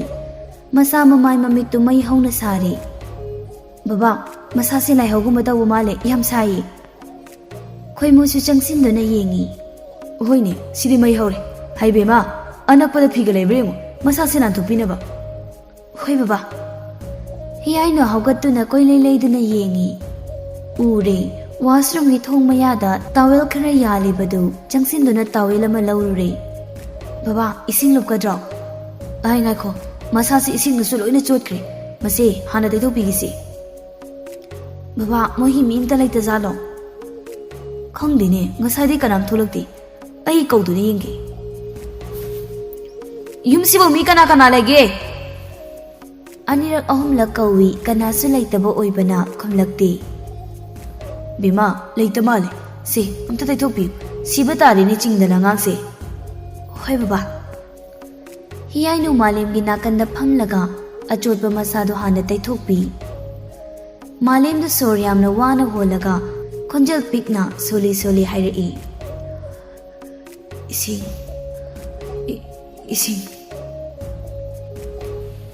ꯃꯁꯥ ꯃꯃꯥꯏ ꯃꯃꯤꯠꯇꯨ ꯃꯩ ꯍꯧꯅ ꯁꯥꯔꯦ꯫ "ꯕꯕꯥ, ꯃꯁꯥꯁꯦ ꯂꯥꯏꯍꯧꯒꯨꯝꯕ ꯇꯧꯕ ꯃꯥꯜꯂꯦ, ꯌꯥꯝ ꯁꯥꯏꯌꯦ꯫" ꯈꯣꯏꯃꯨꯁꯨ ꯆꯪꯁꯤꯟꯗꯨꯅ ꯌꯦꯡꯉꯤ꯫ "ꯍꯣꯏꯅꯦ, ꯁꯤꯗꯤ ꯃꯩ ꯍꯧꯔꯦ꯫ ꯍꯩ ꯕꯦꯃꯥ, ꯑꯅꯛꯄꯗ ꯐꯤꯒ ꯂꯩꯕ꯭ꯔꯥ ꯌꯦꯡꯉꯨ, ꯃꯁꯥꯁꯦ ꯅꯥꯟꯊꯣꯛꯄꯤꯅꯕ꯫" "ꯍꯣꯏ ꯕꯕꯥ꯫" ꯍꯤꯌꯥꯏꯅꯨ ꯍꯧꯒꯠꯇꯨꯅ ꯀꯣꯏꯂꯩ ꯂꯩꯗꯨꯅ ꯌꯦꯡꯉꯤ꯫ ꯎꯔꯦ, ꯋꯥꯁꯔꯨꯝꯒꯤ ꯊꯣꯡ ꯃꯌꯥꯗ ꯇꯥꯋꯦꯜ ꯈꯔ ꯌꯥꯜꯂꯤꯕꯗꯨ ꯆꯪꯁꯤꯟꯗꯨꯅ ꯇꯥꯋꯦꯜ ꯑꯃ ꯂꯧꯔꯨꯔꯦ꯫ "ꯕꯕꯥ, ꯏꯁꯤꯡ ꯂꯨꯞꯀꯗ꯭ꯔꯣ?" "ꯑꯩ ꯉꯥꯏꯈꯣ, ꯃꯁꯥꯁꯤ ꯏꯁꯤꯡꯅꯁꯨ ꯂꯣꯏꯅ ꯆꯣꯠꯈ꯭ꯔꯦ꯫ ꯃꯁꯦ ꯍꯥꯟꯅ ꯇꯩꯊꯣꯛꯄꯤꯒꯦꯁꯤ꯫" "ꯕꯕꯥ, ꯃꯣꯏꯒꯤ ꯃꯤ ꯑꯝꯇ ꯂꯩꯇꯖꯥꯠꯂꯣ?" "ꯈꯪꯗꯦꯅꯦ, ꯉꯁꯥꯏꯗꯤ ꯀꯅꯥꯝ ꯊꯣꯛꯂꯛꯇꯦ꯫ ꯑꯩ ꯀꯧꯗꯨꯅ ꯌꯦꯡꯒꯦ꯫" "ꯌꯨꯝꯁꯤꯕꯨ ꯃꯤ ꯀꯅꯥ ꯀꯅꯥ ꯂꯩꯒꯦ?" ꯑꯅꯤꯔꯛ ꯑꯍꯨꯝꯂꯛ ꯀꯧꯏ, ꯀꯅꯥꯁꯨ ꯂꯩꯇꯕ ꯑꯣꯏꯕꯅ ꯈꯨꯝꯂꯛꯇꯦ꯫ "ꯕꯦꯃꯥ, ꯂꯩꯇ ꯃꯥꯜꯂꯦ꯫ ꯁꯦ, ꯑꯝꯇ ꯇꯩꯊꯣꯛꯄꯤꯌꯨ꯫ ꯁꯤꯕ ꯇꯥꯔꯦꯅꯦ ꯆꯤꯡꯗꯅ ꯑꯉꯥꯡꯁꯦ꯫" "ꯍꯣꯏ ꯕꯕꯥ꯫" ꯍꯤꯌꯥꯏꯅꯨ ꯃꯥꯂꯦꯝꯒꯤ ꯅꯥꯀꯟꯗ ꯐꯝꯂꯒ ꯑꯆꯣꯠꯄ ꯃꯁꯥꯗꯨ ꯍꯥꯟꯅ ꯇꯩꯊꯣꯛꯄꯤ꯫ ꯃꯥꯂꯦꯝꯗꯨ ꯁꯣꯔ ꯌꯥꯝꯅ ꯋꯥꯅ ꯍꯣꯜꯂꯒ ꯈꯣꯟꯖꯦꯜ ꯄꯤꯛꯅ ꯁꯣꯜꯂꯤ ꯁꯣꯜꯂꯤ ꯍꯥꯏꯔꯛꯏ, "ꯏꯁꯤꯡ, ꯏ-, ꯏꯁꯤꯡ꯫"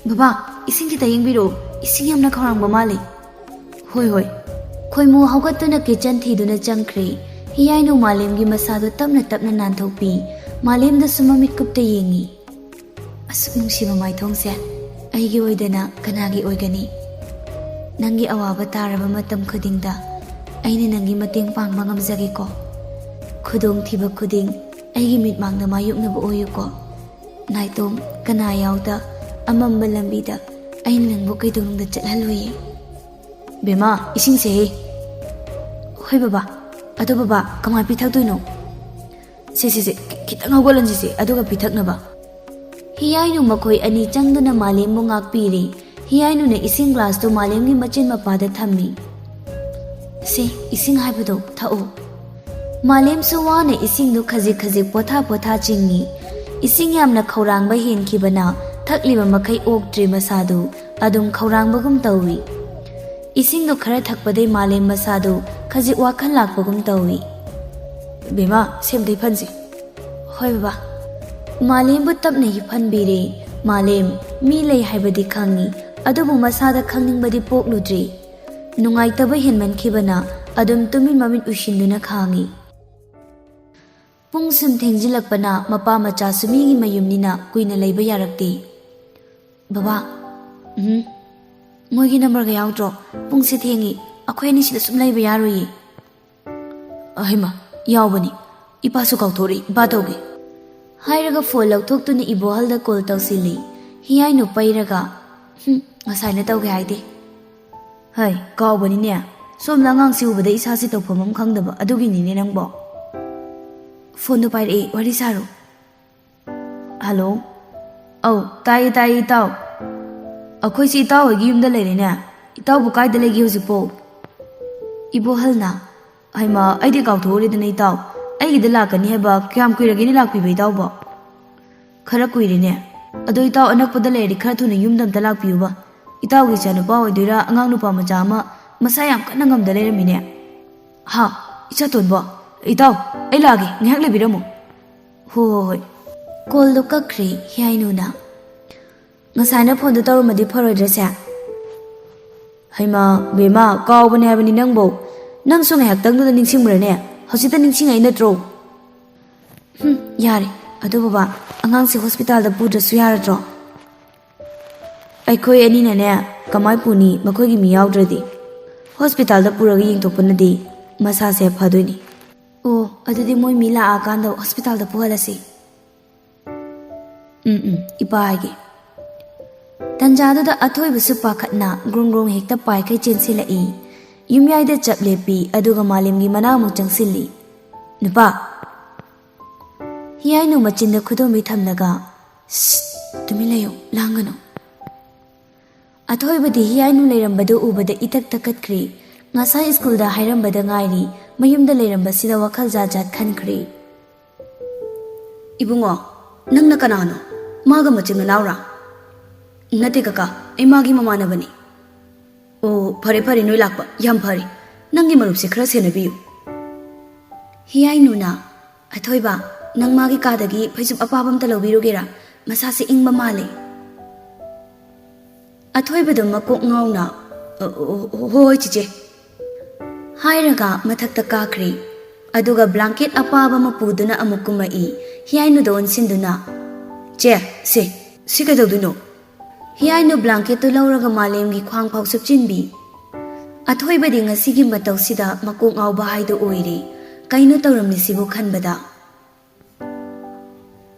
"ꯕꯕꯥ, ꯏꯁꯤꯡ ꯈꯤꯇ ꯌꯦꯡꯕꯤꯔꯛꯑꯣ, ꯏꯁꯤꯡ ꯌꯥꯝꯅ ꯈꯧꯔꯥꯡꯕ ꯃꯥꯜꯂꯤ꯫" "ꯍꯣꯏ, ꯍꯣꯏ꯫" ꯈꯣꯏꯃꯨ ꯍꯧꯒꯠꯇꯨꯅ ꯀꯤꯠꯆꯟ ꯊꯤꯗꯨꯅ ꯆꯪꯈ꯭ꯔꯦ꯫ ꯍꯤꯌꯥꯏꯅꯨ ꯃꯥꯂꯦꯝꯒꯤ ꯃꯁꯥꯗꯨ ꯇꯞꯅ ꯇꯞꯅ ꯅꯥꯟꯊꯣꯛꯄꯤ꯫ ꯃꯥꯂꯦꯝꯗꯁꯨ ꯃꯃꯤꯠ ꯀꯨꯞꯇ ꯌꯦꯡꯉꯤ꯫ "ꯑꯁꯨꯛ ꯅꯨꯡꯁꯤꯕ ꯃꯥꯏꯊꯣꯡꯁꯦ ꯑꯩꯒꯤ ꯑꯣꯏꯗꯅ ꯀꯅꯥꯒꯤ ꯑꯣꯏꯒꯅꯤ? ꯅꯪꯒꯤ ꯑꯋꯥꯕ ꯇꯥꯔꯕ ꯃꯇꯝ ꯈꯨꯗꯤꯡꯗ ꯑꯩꯅ ꯅꯪꯒꯤ ꯃꯇꯦꯡ ꯄꯥꯡꯕ ꯉꯝꯖꯒꯦꯀꯣ꯫ ꯈꯨꯗꯣꯡꯊꯤꯕ ꯈꯨꯗꯤꯡ ꯑꯩꯒꯤ ꯃꯤꯠꯃꯥꯡꯗ ꯃꯥꯌꯣꯛꯅꯕ ꯑꯣꯏꯌꯨꯀꯣ꯫ ꯅꯥꯏꯇꯣꯝ ꯀꯅꯥ ꯌꯥꯎꯗ ꯑꯃꯝꯕ ꯂꯝꯕꯤꯗ ꯑꯩꯅ ꯅꯪꯕꯨ ꯀꯩꯗꯧꯅꯨꯡꯗ ꯆꯠꯍꯜꯂꯣꯏꯌꯦ꯫" "ꯕꯦꯃꯥ, ꯏꯁꯤꯡꯁꯦ ꯍꯦ꯫" "ꯍꯣꯏ ꯕꯕꯥ꯫ ꯑꯗꯣ ꯕꯕꯥ, ꯀꯃꯥꯏ ꯄꯤꯊꯛꯇꯣꯏꯅꯣ?" "ꯁꯦ, ꯁꯦ, ꯁꯦ, ꯈꯤ-, ꯈꯤꯇꯪ ꯍꯧꯒꯠꯍꯟꯁꯤꯁꯦ, ꯑꯗꯨꯒ ꯄꯤꯊꯛꯅꯕ꯫" ꯍꯤꯌꯥꯏꯅꯨ ꯃꯈꯣꯏ ꯑꯅꯤ ꯆꯪꯗꯨꯅ ꯃꯥꯂꯦꯝꯕꯨ ꯉꯥꯛꯄꯤꯔꯤ꯫ ꯍꯤꯌꯥꯏꯅꯨꯅ ꯏꯁꯤꯡ ꯒ꯭ꯂꯥꯁꯇꯨ ꯃꯥꯂꯦꯝꯒꯤ ꯃꯆꯤꯟ ꯃꯄꯥꯗ ꯊꯝꯃꯤ꯫ "ꯁꯦ, ꯏꯁꯤꯡ ꯍꯥꯏꯕꯗꯣ ꯊꯛꯑꯣ꯫" ꯃꯥꯂꯦꯝꯁꯨ ꯋꯥꯅ ꯏꯁꯤꯡꯗꯨ ꯈꯖꯤꯛ ꯈꯖꯤꯛ ꯄꯣꯊꯥ ꯄꯣꯊꯥ ꯆꯤꯡꯏ꯫ ꯏꯁꯤꯡ ꯌꯥꯝꯅ ꯈꯧꯔꯥꯡꯕ ꯍꯦꯟꯈꯤꯕꯅ ꯊꯛꯂꯤꯕ ꯃꯈꯩ ꯑꯣꯛꯇ꯭ꯔꯦ ꯃꯁꯥꯗꯨ꯫ ꯑꯗꯨꯝ ꯈꯧꯔꯥꯡꯕꯒꯨꯝ ꯇꯧꯏ꯫ ꯏꯁꯤꯡꯗꯨ ꯈꯔ ꯊꯛꯄꯗꯩ ꯃꯥꯂꯦꯝ ꯃꯁꯥꯗꯨ ꯈꯖꯤꯛ ꯋꯥꯈꯜ ꯂꯥꯛꯄꯒꯨꯝ ꯇꯧꯏ꯫ "ꯕꯦꯝꯃ, ꯁꯦꯝꯗꯩ ꯐꯟꯁꯤ꯫" "ꯍꯣꯏ ꯕꯕꯥ꯫" ꯃꯥꯂꯦꯝꯕꯨ ꯇꯞꯅ ꯍꯤꯞꯍꯟꯕꯤꯔꯦ꯫ ꯃꯥꯂꯦꯝ ꯃꯤ ꯂꯩ ꯍꯥꯏꯕꯗꯤ ꯈꯪꯏ, ꯑꯗꯨꯕꯨ ꯃꯁꯥꯗ ꯈꯪꯅꯤꯡꯕꯗꯤ ꯄꯣꯛꯂꯨꯗ꯭ꯔꯤ꯫ ꯅꯨꯡꯉꯥꯏꯇꯕ ꯍꯦꯟꯃꯟꯈꯤꯕꯅ ꯑꯗꯨꯝ ꯇꯨꯃꯤꯟ ꯃꯃꯤꯠ ꯎꯏꯁꯤꯟꯗꯨꯅ ꯈꯥꯡꯏ꯫ ꯄꯨꯡ ꯁꯨꯝ ꯊꯦꯡꯖꯤꯜꯂꯛꯄꯅ ꯃꯄꯥ ꯃꯆꯥꯁꯨ ꯃꯤꯒꯤ ꯃꯌꯨꯝꯅꯤꯅ ꯀꯨꯏꯅ ꯂꯩꯕ ꯌꯥꯔꯛꯇꯦ꯫ "ꯕꯕꯥ꯫" "ꯎꯝ?" "ꯃꯣꯏꯒꯤ ꯅꯝꯕꯔꯒ ꯌꯥꯎꯗ꯭ꯔꯣ? ꯄꯨꯡꯁꯦ ꯊꯦꯡꯉꯤ, ꯑꯩꯈꯣꯏ ꯑꯅꯤ ꯁꯤꯗ ꯁꯨꯝ ꯂꯩꯕ ꯌꯥꯔꯣꯏꯌꯦ꯫" "ꯑꯍꯩꯃ, ꯌꯥꯎꯕꯅꯤ꯫ ꯏꯄꯥꯁꯨ ꯀꯥꯎꯊꯣꯔꯛꯏ, ꯏꯄꯥ ꯇꯧꯒꯦ꯫" ꯍꯥꯏꯔꯒ ꯐꯣꯟ ꯂꯧꯊꯣꯛꯇꯨꯅ ꯏꯕꯣꯍꯜꯗ ꯀꯣꯜ ꯇꯧꯁꯤꯜꯂꯤ꯫ ꯍꯤꯌꯥꯏꯅꯨ ꯄꯩꯔꯒ, "ꯍꯨꯝ, ꯉꯁꯥꯏꯅ ꯇꯧꯒꯦ ꯍꯥꯏꯗꯦ꯫" "ꯍꯩ, ꯀꯥꯎꯕꯅꯤꯅꯦ꯫ ꯁꯣꯝꯗ ꯑꯉꯥꯡꯁꯤ ꯎꯕꯗ ꯏꯁꯥꯁꯤ ꯇꯧꯐꯝ ꯑꯃ ꯈꯪꯗꯕ, ꯑꯗꯨꯒꯤꯅꯤꯅꯦ ꯅꯪꯕꯣ꯫" ꯐꯣꯟꯗꯣ ꯄꯥꯏꯔꯛꯑꯦ, ꯋꯥꯔꯤ ꯁꯥꯔꯣ꯫ "ꯍꯜꯂꯣ꯫ ꯑꯧ, ꯇꯥꯏꯌꯦ, ꯇꯥꯏꯌꯦ, ꯏꯇꯥꯎ꯫ ꯑꯩꯈꯣꯏꯁꯤ ꯏꯇꯥꯎ ꯍꯣꯏꯒꯤ ꯌꯨꯝꯗ ꯂꯩꯔꯦꯅꯦ꯫ ꯏꯇꯥꯎꯕꯨ ꯀꯥꯏꯗ ꯂꯩꯒꯦ ꯍꯧꯖꯤꯛꯄꯣ?" ꯏꯕꯣꯍꯜꯅ, "ꯍꯩꯃꯥ, ꯑꯩꯗꯤ ꯀꯥꯎꯊꯣꯛꯎꯔꯦꯗꯅ ꯏꯇꯥꯎ꯫ ꯑꯩꯒꯤꯗ ꯂꯥꯛꯀꯅꯤ ꯍꯥꯏꯕ ꯀꯌꯥꯝ ꯀꯨꯏꯔꯒꯦꯅꯦ ꯂꯥꯛꯄꯤꯕ ꯏꯇꯥꯎꯕꯣ?" "ꯈꯔ ꯀꯨꯏꯔꯦꯅꯦ꯫ ꯑꯗꯣ ꯏꯇꯥꯎ ꯑꯅꯛꯄꯗ ꯂꯩꯔꯗꯤ ꯈꯔ ꯊꯨꯅ ꯌꯨꯝꯗ ꯑꯝꯇ ꯂꯥꯛꯄꯤꯌꯨꯕ꯫ ꯏꯇꯥꯎꯒꯤ ꯏꯆꯥꯅꯨꯄꯥ ꯑꯣꯏꯗꯣꯏꯔꯥ ꯑꯉꯥꯡ ꯅꯨꯄꯥ ꯃꯆꯥ ꯑꯃ ꯃꯁꯥ ꯌꯥꯝ ꯀꯟꯅ ꯉꯝꯗ ꯂꯩꯔꯝꯃꯤꯅꯦ꯫" "ꯍꯥ? ꯏꯆꯥꯇꯣꯟꯕꯣ? ꯏꯇꯥꯎ, ꯑꯩ ꯂꯥꯛꯑꯒꯦ, ꯉꯥꯏꯍꯥꯛ ꯂꯩꯕꯤꯔꯝꯃꯣ꯫" "ꯍꯣ, ꯍꯣ, ꯍꯣꯏ꯫" ꯀꯣꯜꯗꯣ ꯀꯛꯈ꯭ꯔꯦ ꯍꯤꯌꯥꯏꯅꯨꯅ꯫ "ꯉꯁꯥꯏꯅ ꯐꯣꯟꯗꯣ ꯇꯧꯔꯝꯃꯗꯤ ꯐꯔꯣꯏꯗ꯭ꯔꯁꯦ?" "ꯍꯩꯃꯥ, ꯕꯦꯝꯃ, ꯀꯥꯎꯕꯅꯦ ꯍꯥꯏꯕꯅꯤ ꯅꯪꯕꯣ꯫ ꯅꯪꯁꯨ ꯉꯥꯏꯍꯥꯛꯇꯪꯗꯨꯗ ꯅꯤꯡꯁꯤꯡꯕ꯭ꯔꯅꯦ? ꯍꯧꯖꯤꯛꯇ ꯅꯤꯡꯁꯤꯡꯉꯛꯏ ꯅꯠꯇ꯭ꯔꯣ?" "ꯍꯨꯝ, ꯌꯥꯔꯦ꯫ ꯑꯗꯣ ꯕꯕꯥ, ꯑꯉꯥꯡꯁꯦ ꯍꯣꯁꯄꯤꯇꯥꯜꯗ ꯄꯨꯗ꯭ꯔꯁꯨ ꯌꯥꯔꯗ꯭ꯔꯣ?" "ꯑꯩꯈꯣꯏ ꯑꯅꯤꯅꯅꯦ, ꯀꯃꯥꯏ ꯄꯨꯅꯤ ꯃꯈꯣꯏꯒꯤ ꯃꯤ ꯌꯥꯎꯗ꯭ꯔꯗꯤ? ꯍꯣꯁꯄꯤꯇꯥꯜꯗ ꯄꯨꯔꯒ ꯌꯦꯡꯊꯣꯛꯄꯅꯗꯤ ꯃꯁꯥꯁꯦ ꯐꯗꯣꯏꯅꯤ꯫" "ꯑꯣ, ꯑꯗꯨꯗꯤ ꯃꯣꯏ ꯃꯤ ꯂꯥꯛꯑꯀꯥꯟꯗ ꯍꯣꯁꯄꯤꯇꯥꯜꯗ ꯄꯨꯍꯜꯂꯁꯤ꯫" "ꯎꯝ, ꯎꯝ, ꯏꯄꯥ ꯍꯥꯏꯒꯦ꯫" ꯇꯟꯖꯥꯗꯨꯗ ꯑꯊꯣꯏꯕꯁꯨ ꯄꯥꯈꯠꯅ ꯒ꯭ꯔꯣꯡ ꯒ꯭ꯔꯣꯡ ꯍꯦꯛꯇ ꯄꯥꯏꯈꯩ ꯆꯦꯟꯁꯤꯜꯂꯛꯏ꯫ ꯌꯨꯝꯌꯥꯏꯗ ꯆꯞ ꯂꯦꯞꯄꯤ, ꯑꯗꯨꯒ ꯃꯥꯂꯦꯝꯒꯤ ꯃꯅꯥꯛꯃꯨꯛ ꯆꯪꯁꯤꯜꯂꯤ꯫ "ꯅꯨꯄꯥ!" ꯍꯤꯌꯥꯏꯅꯨ ꯃꯆꯤꯟꯗ ꯈꯨꯗꯣꯝꯕꯤ ꯊꯝꯂꯒ, "ꯁꯤꯠ! ꯇꯨꯃꯤꯟ ꯂꯩꯌꯨ, ꯂꯥꯡꯒꯅꯨ꯫" ꯑꯊꯣꯏꯕꯗꯤ ꯍꯤꯌꯥꯏꯅꯨ ꯂꯩꯔꯝꯕꯗꯨ ꯎꯕꯗ ꯏꯇꯛ ꯇꯛꯀꯠꯈ꯭ꯔꯦ꯫ ꯉꯁꯥꯏ ꯁ꯭ꯀꯨꯜꯗ ꯍꯥꯏꯔꯝꯕꯗ ꯉꯥꯏꯔꯤ, ꯃꯌꯨꯝꯗ ꯂꯩꯔꯝꯕꯁꯤꯗ ꯋꯥꯈꯜ ꯖꯥꯠ ꯖꯥꯠ ꯈꯟꯈ꯭ꯔꯦ꯫ "ꯏꯕꯨꯡꯉꯣ, ꯅꯪꯅ ꯀꯅꯥꯅꯣ? ꯃꯥꯒ ꯃꯆꯤꯟ ꯃꯅꯥꯎꯔꯥ?" "ꯅꯠꯇꯦ ꯀꯀꯥ, ꯑꯩ ꯃꯥꯒꯤ ꯃꯃꯥꯟꯅꯕꯅꯤ꯫" "ꯑꯣ, ꯐꯔꯦ ꯐꯔꯦ, ꯅꯣꯏ ꯂꯥꯛꯄ ꯌꯥꯝ ꯐꯔꯦ꯫ ꯅꯪꯒꯤ ꯃꯔꯨꯞꯁꯦ ꯈꯔ ꯁꯦꯟꯅꯕꯤꯌꯨ꯫" ꯍꯤꯌꯥꯏꯅꯨꯅ, "ꯑꯊꯣꯏꯕ, ꯅꯪ ꯃꯥꯒꯤ ꯀꯥꯗꯒꯤ ꯐꯩꯖꯨꯞ ꯑꯄꯥꯕ ꯑꯝꯇ ꯂꯧꯕꯤꯔꯨꯒꯦꯔꯥ? ꯃꯁꯥꯁꯦ ꯏꯪꯕ ꯃꯥꯜꯂꯦ꯫" ꯑꯊꯣꯏꯕꯗꯣ ꯃꯀꯣꯛ ꯉꯥꯎꯅ, "ꯑ, ꯑ, ꯍꯣꯏ ꯆꯤꯆꯦ" ꯍꯥꯏꯔꯒ ꯃꯊꯛꯇ ꯀꯥꯈ꯭ꯔꯦ꯫ ꯑꯗꯨꯒ ꯕ꯭ꯂꯥꯡꯀꯦꯠ ꯑꯄꯥꯕ ꯑꯃ ꯄꯨꯗꯨꯅ ꯑꯃꯨꯛ ꯀꯨꯝꯃꯛꯏ꯫ ꯍꯤꯌꯥꯏꯅꯨꯗ ꯑꯣꯟꯁꯤꯟꯗꯨꯅ, "ꯆꯦ, ꯁꯦ, ꯁꯤ ꯀꯩꯗꯧꯗꯣꯏꯅꯣ?" ꯍꯤꯌꯥꯏꯅꯨ ꯕ꯭ꯂꯥꯡꯀꯦꯠꯇꯨ ꯂꯧꯔꯒ ꯃꯥꯂꯦꯝꯒꯤ ꯈ꯭ꯋꯥꯡ ꯐꯥꯎ ꯁꯨꯞꯆꯤꯟꯕꯤ꯫ ꯑꯊꯣꯏꯕꯗꯤ ꯉꯁꯤꯒꯤ ꯃꯇꯧꯁꯤꯗ ꯃꯀꯣꯛ ꯉꯥꯎꯕ ꯍꯥꯏꯗꯨ ꯑꯣꯏꯔꯦ꯫ ꯀꯩꯅꯣ ꯇꯧꯔꯝꯂꯤꯁꯤꯕꯨ ꯈꯟꯕꯗ,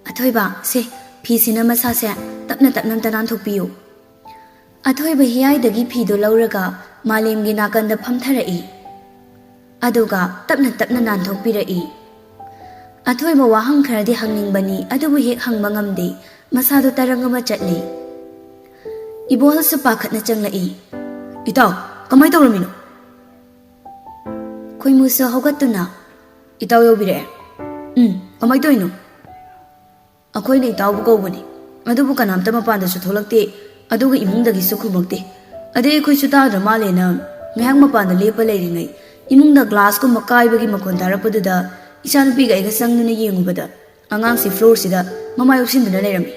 "ꯑꯊꯣꯏꯕ, ꯁꯦ, ꯐꯤꯁꯤꯅ ꯃꯁꯥꯁꯦ ꯇꯞꯅ ꯇꯞꯅ ꯑꯝꯇ ꯅꯥꯟꯊꯣꯛꯄꯤꯌꯨ꯫" ꯑꯊꯣꯏꯕ ꯍꯤꯌꯥꯏꯗꯒꯤ ꯐꯤꯗꯨ ꯂꯧꯔꯒ ꯃꯥꯂꯦꯝꯒꯤ ꯅꯥꯀꯟꯗ ꯐꯝꯊꯔꯛꯏ꯫ ꯑꯗꯨꯒ ꯇꯞꯅ ꯇꯞꯅ ꯅꯥꯟꯊꯣꯛꯄꯤꯔꯛꯏ꯫ ꯑꯊꯣꯏꯕ ꯋꯥꯍꯪ ꯈꯔꯗꯤ ꯍꯪꯅꯤꯡꯕꯅꯤ, ꯑꯗꯨꯕꯨ ꯍꯦꯛ ꯍꯪꯕ ꯉꯝꯗꯦ꯫ ꯃꯁꯥꯗꯨ ꯇꯔꯪ ꯑꯃ ꯆꯠꯂꯤ꯫ ꯏꯕꯣꯍꯜꯁꯨ ꯄꯥꯈꯠꯅ ꯆꯪꯂꯛꯏ꯫ "ꯏꯇꯥꯎ, ꯀꯃꯥꯏ ꯇꯧꯔꯝꯃꯤꯅꯣ?" ꯈꯣꯏꯃꯨꯁꯨ ꯍꯧꯒꯠꯇꯨꯅ, "ꯏꯇꯥꯎ ꯌꯧꯕꯤꯔꯛꯑꯦ꯫" "ꯎꯝ, ꯀꯃꯥꯏ ꯇꯧꯔꯤꯅꯣ?" "ꯑꯩꯈꯣꯏꯅ ꯏꯇꯥꯎꯕꯨ ꯀꯧꯕꯅꯤ, ꯑꯗꯨꯕꯨ ꯀꯅꯥꯝꯇ ꯃꯄꯥꯟꯗꯁꯨ ꯊꯣꯛꯂꯛꯇꯦ, ꯑꯗꯨꯒ ꯏꯃꯨꯡꯗꯒꯤꯁꯨ ꯈꯨꯝꯃꯛꯇꯦ꯫ ꯑꯗꯩ ꯑꯩꯈꯣꯏꯁꯨ ꯇꯥꯗ꯭ꯔ ꯃꯥꯜꯂꯦꯅ ꯉꯥꯏꯍꯥꯛ ꯃꯄꯥꯟꯗ ꯂꯦꯞꯄ ꯂꯩꯔꯤꯉꯩ, ꯏꯃꯨꯡꯗ ꯒ꯭ꯂꯥꯁꯀꯨꯝꯕ ꯀꯥꯏꯕꯒꯤ ꯃꯈꯣꯟ ꯇꯥꯔꯛꯄꯗꯨꯗ ꯏꯆꯥꯅꯨꯄꯤꯒ ꯑꯩꯒ ꯆꯪꯗꯨꯅ ꯌꯦꯡꯉꯨꯕꯗ ꯑꯉꯥꯡꯁꯤ ꯐ꯭ꯂꯣꯔꯁꯤꯗ ꯃꯃꯥꯏ ꯑꯣꯞꯁꯤꯟꯗꯨꯅ ꯂꯩꯔꯝꯃꯤ꯫"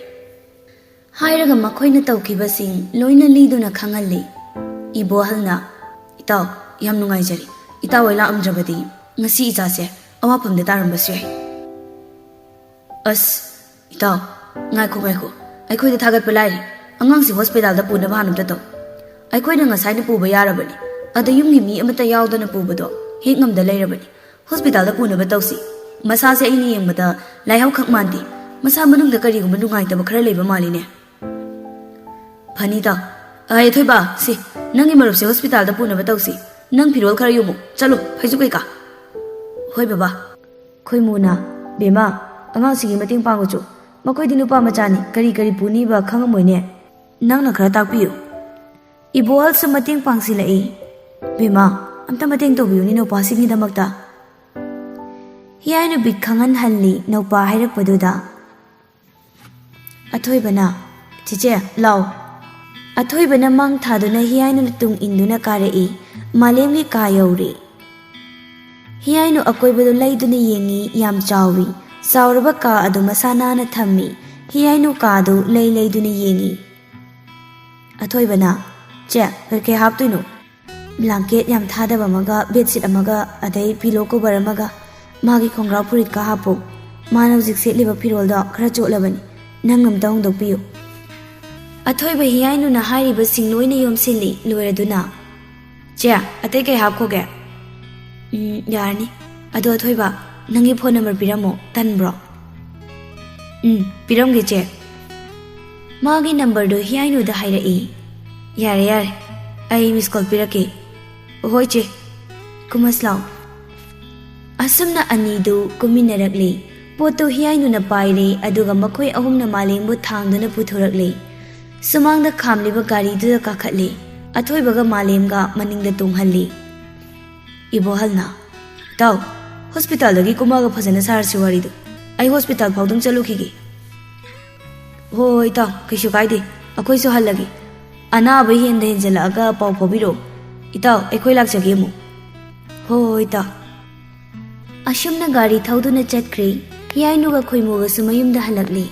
ꯍꯥꯏꯔꯒ ꯃꯈꯣꯏꯅ ꯇꯧꯈꯤꯕꯁꯤꯡ ꯂꯣꯏꯅ ꯂꯤꯗꯨꯅ ꯈꯪꯍꯜꯂꯤ꯫ ꯏꯕꯣꯍꯜꯅ, "ꯏꯇꯥꯎ, ꯌꯥꯝ ꯅꯨꯡꯉꯥꯏꯖꯔꯦ꯫ ꯏꯇꯥꯎ ꯍꯣꯏ ꯂꯥꯛꯑꯝꯗ꯭ꯔꯕꯗꯤ ꯉꯁꯤ ꯏꯆꯥꯁꯦ ꯑꯋꯥꯐꯝꯗ ꯇꯥꯔꯝꯕꯁꯨ ꯌꯥꯏ꯫" "ꯑꯁ, ꯏꯇꯥꯎ, ꯉꯥꯏꯈꯣ, ꯉꯥꯏꯈꯣ꯫ ꯑꯩꯈꯣꯏꯗ ꯊꯥꯒꯠꯄ ꯂꯥꯏꯔꯤ꯫ ꯑꯉꯥꯡꯁꯤ ꯍꯣꯁꯄꯤꯇꯥꯜꯗ ꯄꯨꯅꯕ ꯍꯥꯟꯅ ꯑꯝꯇ ꯇꯧ꯫ ꯑꯩꯈꯣꯏꯅ ꯉꯁꯥꯏꯅ ꯄꯨꯕ ꯌꯥꯔꯕꯅꯤ꯫ ꯑꯗ ꯌꯨꯝꯒꯤ ꯃꯤ ꯑꯃꯠꯇ ꯌꯥꯎꯗꯅ ꯄꯨꯕꯗꯣ ꯍꯦꯛ ꯉꯝꯗ ꯂꯩꯔꯕꯅꯤ꯫ ꯍꯣꯁꯄꯤꯇꯥꯜꯗ ꯄꯨꯅꯕ ꯇꯧꯁꯤ꯫ ꯃꯁꯥꯁꯦ ꯑꯩꯅ ꯌꯦꯡꯕꯗ ꯂꯥꯏꯍꯧ ꯈꯛ ꯃꯥꯟꯗꯦ꯫ ꯃꯁꯥ ꯃꯅꯨꯡꯗ ꯀꯔꯤꯒꯨꯝꯕ ꯅꯨꯡꯉꯥꯏꯇꯕ ꯈꯔ ꯂꯩꯕ ꯃꯥꯜꯂꯤꯅꯦ꯫" "ꯐꯅꯤ, ꯏꯇꯥꯎ꯫ ꯑ, ꯑꯊꯣꯏꯕ, ꯁꯤ, ꯅꯪꯒꯤ ꯃꯔꯨꯞꯁꯦ ꯍꯣꯁꯄꯤꯇꯥꯜꯗ ꯄꯨꯅꯕ ꯇꯧꯁꯤ꯫ ꯅꯪ ꯐꯤꯔꯣꯜ ꯈꯔ ꯌꯣꯝꯃꯨ꯫ ꯆꯠꯂꯣ, ꯐꯩꯖꯨꯞ ꯀꯩꯀꯥ꯫" "ꯍꯣꯏ, ꯕꯕꯥ꯫" ꯈꯣꯏꯃꯨꯅ, "ꯕꯦꯝꯃ, ꯑꯉꯥꯡꯁꯤꯒꯤ ꯃꯇꯦꯡ ꯄꯥꯡꯉꯨꯆꯣ꯫ ꯃꯈꯣꯏꯗꯤ ꯅꯨꯄꯥ ꯃꯆꯥꯅꯤ, ꯀꯔꯤ ꯀꯔꯤ ꯄꯨꯅꯤꯕ ꯈꯪꯉꯝꯃꯣꯏꯅꯦ꯫ ꯅꯪꯅ ꯈꯔ ꯇꯥꯛꯄꯤꯌꯨ꯫" ꯏꯕꯣꯍꯜꯁꯨ ꯃꯇꯦꯡ ꯄꯥꯡꯁꯤꯜꯂꯛꯏ꯫ "ꯕꯦꯝꯃ, ꯑꯝꯇ ꯃꯇꯦꯡ ꯇꯧꯕꯤꯌꯨꯅꯦ ꯅꯧꯄꯥꯁꯤꯡꯒꯤꯗꯃꯛꯇ꯫ ꯍꯤꯌꯥꯏꯅꯨ ꯕꯤꯠ ꯈꯪꯍꯟꯍꯜꯂꯤ ꯅꯧꯄꯥ ꯍꯥꯏꯔꯛꯄꯗꯨꯗ꯫ ꯑꯊꯣꯏꯕꯅ, "ꯆꯦꯆꯦ, ꯂꯥꯎ"꯫ ꯑꯊꯣꯏꯕꯅ ꯃꯥꯡ ꯊꯥꯗꯨꯅ ꯍꯤꯌꯥꯏꯅꯨꯅ ꯇꯨꯡ ꯏꯟꯗꯨꯅ ꯀꯥꯔꯛꯏ꯫ ꯃꯥꯂꯦꯝꯒꯤ ꯀꯥ ꯌꯧꯔꯦ꯫ ꯍꯤꯌꯥꯏꯅꯨ ꯑꯀꯣꯏꯕꯗꯨ ꯂꯩꯗꯨꯅ ꯌꯦꯡꯉꯤ, ꯌꯥꯝ ꯆꯥꯎꯏ꯫ ꯆꯥꯎꯔꯕ ꯀꯥ ꯑꯗꯨ ꯃꯁꯥ ꯅꯥꯟꯅ ꯊꯝꯃꯤ꯫ ꯍꯤꯌꯥꯏꯅꯨ ꯀꯥꯗꯨ ꯂꯩ ꯂꯩꯗꯨꯅ ꯌꯦꯡꯉꯤ꯫ ꯑꯊꯣꯏꯕꯅ, "ꯆꯦ, ꯀꯩꯀꯩ ꯍꯥꯞꯇꯣꯏꯅꯣ?" "ꯕ꯭ꯂꯥꯡꯀꯦꯠ ꯌꯥꯝ ꯊꯥꯗꯕ ꯑꯃꯒ, ꯕꯦꯠꯁꯤꯠ ꯑꯃꯒ, ꯑꯗꯩ ꯄꯤꯂꯣ ꯀꯣꯕꯔ ꯑꯃꯒ꯫ ꯃꯥꯒꯤ ꯈꯣꯡꯒ꯭ꯔꯥꯎ ꯐꯨꯔꯤꯠꯀ ꯍꯥꯞꯄꯨ꯫ ꯃꯥꯅ ꯍꯧꯖꯤꯛ ꯁꯦꯠꯂꯤꯕ ꯐꯤꯔꯣꯜꯗꯣ ꯈꯔ ꯆꯣꯠꯂꯕꯅꯤ꯫ ꯅꯪ ꯑꯝꯇ ꯍꯣꯡꯗꯣꯛꯄꯤꯌꯨ"꯫ ꯑꯊꯣꯏꯕ ꯍꯤꯌꯥꯏꯅꯨꯅ ꯍꯥꯏꯔꯤꯕꯁꯤꯡ ꯂꯣꯏꯅ ꯌꯣꯝꯁꯤꯜꯂꯤ꯫ ꯂꯣꯏꯔꯗꯨꯅ, "ꯆꯦ, ꯑꯇꯩ ꯀꯩ ꯍꯥꯞꯈꯣꯒꯦ?" "ꯎꯝ, ꯌꯥꯔꯅꯤ꯫ ꯑꯗꯣ ꯑꯊꯣꯏꯕ, ꯅꯪꯒꯤ ꯐꯣꯟ ꯅꯝꯕꯔ ꯄꯤꯔꯝꯃꯣ꯫ ꯇꯟꯕ꯭ꯔꯣ?" "ꯎꯝ, ꯄꯤꯔꯝꯒꯦ, ꯆꯦ"꯫ ꯃꯥꯒꯤ ꯅꯝꯕꯔꯗꯨ ꯍꯤꯌꯥꯏꯅꯨꯗ ꯍꯥꯏꯔꯛꯏ꯫ "ꯌꯥꯔꯦ, ꯌꯥꯔꯦ, ꯑꯩ ꯃꯤꯁ ꯀꯣꯜ ꯄꯤꯔꯛꯀꯦ"꯫ "ꯍꯣꯏ, ꯆꯦ"꯫ "ꯀꯨꯝꯃꯁꯤ ꯂꯥꯎ"꯫ ꯑꯁꯨꯝꯅ ꯑꯅꯤꯗꯨ ꯀꯨꯝꯃꯤꯟꯅꯔꯛꯂꯤ꯫ ꯄꯣꯠꯇꯨ ꯍꯤꯌꯥꯏꯅꯨꯅ ꯄꯥꯏꯔꯦ, ꯑꯗꯨꯒ ꯃꯈꯣꯏ ꯑꯍꯨꯝꯅ ꯃꯥꯂꯦꯝꯕꯨ ꯊꯥꯡꯗꯨꯅ ꯄꯨꯊꯣꯔꯛꯂꯤ꯫ ꯁꯨꯃꯥꯡꯗ ꯈꯥꯝꯂꯤꯕ ꯒꯥꯔꯤꯗꯨꯗ ꯀꯥꯈꯠꯂꯤ꯫ ꯑꯊꯣꯏꯕꯒ ꯃꯥꯂꯦꯝꯒ ꯃꯅꯤꯡꯗ ꯇꯣꯡꯍꯜꯂꯤ꯫ ꯏꯕꯣꯍꯜꯅ, "ꯏꯇꯥꯎ, ꯍꯣꯁꯄꯤꯇꯥꯜꯗꯒꯤ ꯀꯨꯝꯃꯛꯑꯒ ꯐꯖꯅ ꯁꯥꯔꯁꯤ ꯋꯥꯔꯤꯗꯨ꯫ ꯑꯩ ꯍꯣꯁꯄꯤꯇꯥꯜ ꯐꯥꯎꯗꯪ ꯆꯠꯂꯨꯈꯤꯒꯦ"꯫ "ꯍꯣꯏ, ꯍꯣꯏ, ꯏꯇꯥꯎ, ꯀꯩꯁꯨ ꯀꯥꯏꯗꯦ꯫ ꯑꯩꯈꯣꯏꯁꯨ ꯍꯜꯂꯒꯦ꯫ ꯑꯅꯥꯕ ꯍꯦꯟꯗ ꯍꯦꯟꯖꯜꯂꯛꯑꯒ ꯄꯥꯎ ꯐꯥꯎꯕꯤꯔꯛꯑꯣ꯫ ꯏꯇꯥꯎ, ꯑꯩꯈꯣꯏ ꯂꯥꯛꯆꯒꯦ ꯑꯃꯨꯛ"꯫ "ꯍꯣꯏ, ꯍꯣꯏ, ꯏꯇꯥꯎ"꯫ ꯑꯁꯨꯝꯅ ꯒꯥꯔꯤ ꯊꯧꯗꯨꯅ ꯆꯠꯈ꯭ꯔꯦ꯫ ꯍꯤꯌꯥꯏꯅꯨꯒ ꯈꯣꯏꯃꯨꯒꯁꯨ ꯃꯌꯨꯝꯗ ꯍꯜꯂꯛꯂꯦ꯫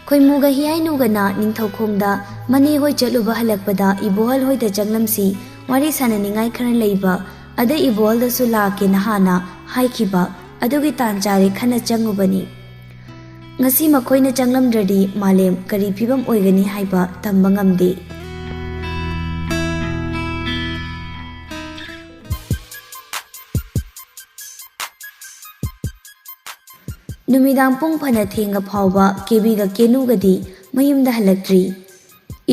ꯈꯣꯏꯃꯨꯒ ꯍꯤꯌꯥꯏꯅꯨꯒꯅ ꯅꯤꯡꯊꯧꯈꯣꯡꯗ ꯃꯅꯦ ꯍꯣꯏ ꯆꯠꯂꯨꯕ ꯍꯜꯂꯛꯄꯗ ꯏꯕꯣꯍꯜ ꯍꯣꯏꯗ ꯆꯪꯂꯝꯁꯤ, ꯋꯥꯔꯤ ꯁꯥꯟꯅꯅꯤꯡꯉꯥꯏ ꯈꯔ ꯂꯩꯕ, ꯑꯗꯩ ꯏꯕꯣꯍꯜꯗꯁꯨ ꯂꯥꯛꯀꯦꯅ ꯍꯥꯟꯅ ꯍꯥꯏꯈꯤꯕ, ꯑꯗꯨꯒꯤ ꯇꯥꯟ ꯆꯥꯔꯦ ꯈꯟꯅ ꯆꯪꯉꯨꯕꯅꯤ꯫ ꯉꯁꯤ ꯃꯈꯣꯏꯅ ꯆꯪꯂꯝꯗ꯭ꯔꯗꯤ ꯃꯥꯂꯦꯝ ꯀꯔꯤ ꯐꯤꯕꯝ ꯑꯣꯏꯒꯅꯤ ꯍꯥꯏꯕ ꯇꯝꯕ ꯉꯝꯗꯦ꯫ ꯅꯨꯃꯤꯗꯥꯡ ꯄꯨꯡ ꯐꯅ ꯊꯦꯡꯉ ꯐꯥꯎꯕ ꯀꯦꯕꯤꯒ ꯀꯦꯅꯨꯒꯗꯤ ꯃꯌꯨꯝꯗ ꯍꯜꯂꯛꯇ꯭ꯔꯤ꯫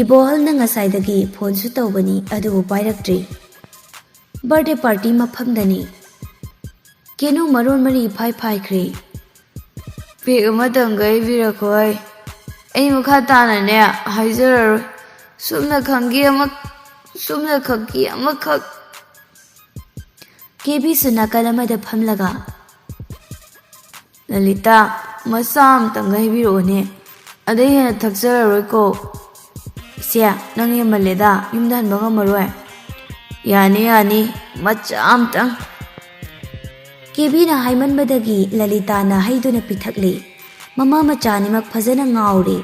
ꯏꯕꯣꯍꯜꯅ ꯉꯁꯥꯏꯗꯒꯤ ꯐꯣꯟꯁꯨ ꯇꯧꯕꯅꯤ, ꯑꯗꯨꯕꯨ ꯄꯥꯏꯔꯛꯇ꯭ꯔꯤ꯫ ꯕꯥꯔꯗꯦ ꯄꯥꯔꯇꯤ ꯃꯐꯝꯗꯅꯤ꯫ ꯀꯦꯅꯨ ꯃꯔꯣꯟ ꯃꯔꯤ ꯏꯐꯥꯏ ꯐꯥꯏꯈ꯭ꯔꯦ꯫ "ꯕꯦꯛ ꯑꯃꯇꯪꯒ ꯏꯕꯤꯔꯛꯈꯣ ꯑꯩ꯫ ꯑꯩ ꯃꯈꯥ ꯇꯥꯅꯅꯦ ꯍꯥꯏꯖꯔꯔꯣꯏ꯫ ꯁꯨꯞꯅ ꯈꯪꯒꯤ ꯑꯃ, ꯁꯨꯞꯅ ꯈꯛꯀꯤ ꯑꯃꯈꯛ ꯀꯦꯕꯤꯁꯨ ꯅꯥꯀꯜ ꯑꯃꯗ ꯐꯝꯂꯒ, "ꯂꯂꯤꯇꯥ, ꯃꯆꯥ ꯑꯃꯇꯪꯒ ꯍꯩꯕꯤꯔꯛꯑꯣꯅꯦ, ꯑꯗꯩ ꯍꯦꯟꯅ ꯊꯛꯆꯔꯔꯣꯏꯀꯣ꯫ ꯏꯆꯦ, ꯅꯪ ꯍꯦꯟꯃꯜꯂꯦꯗ, ꯌꯨꯝꯗ ꯍꯟꯕ ꯉꯝꯃꯔꯣꯏ꯫" "ꯌꯥꯅꯤ, ꯌꯥꯅꯤ, ꯃꯆꯥ ꯑꯃꯇꯪ꯫" ꯀꯦꯕꯤꯅ ꯍꯥꯏꯃꯟꯕꯗꯒꯤ ꯂꯂꯤꯇꯥꯅ ꯍꯩꯗꯨꯅ ꯄꯤꯊꯛꯂꯤ꯫ ꯃꯃꯥ ꯃꯆꯥ ꯑꯅꯤꯃꯛ ꯐꯖꯅ ꯉꯥꯎꯔꯦ꯫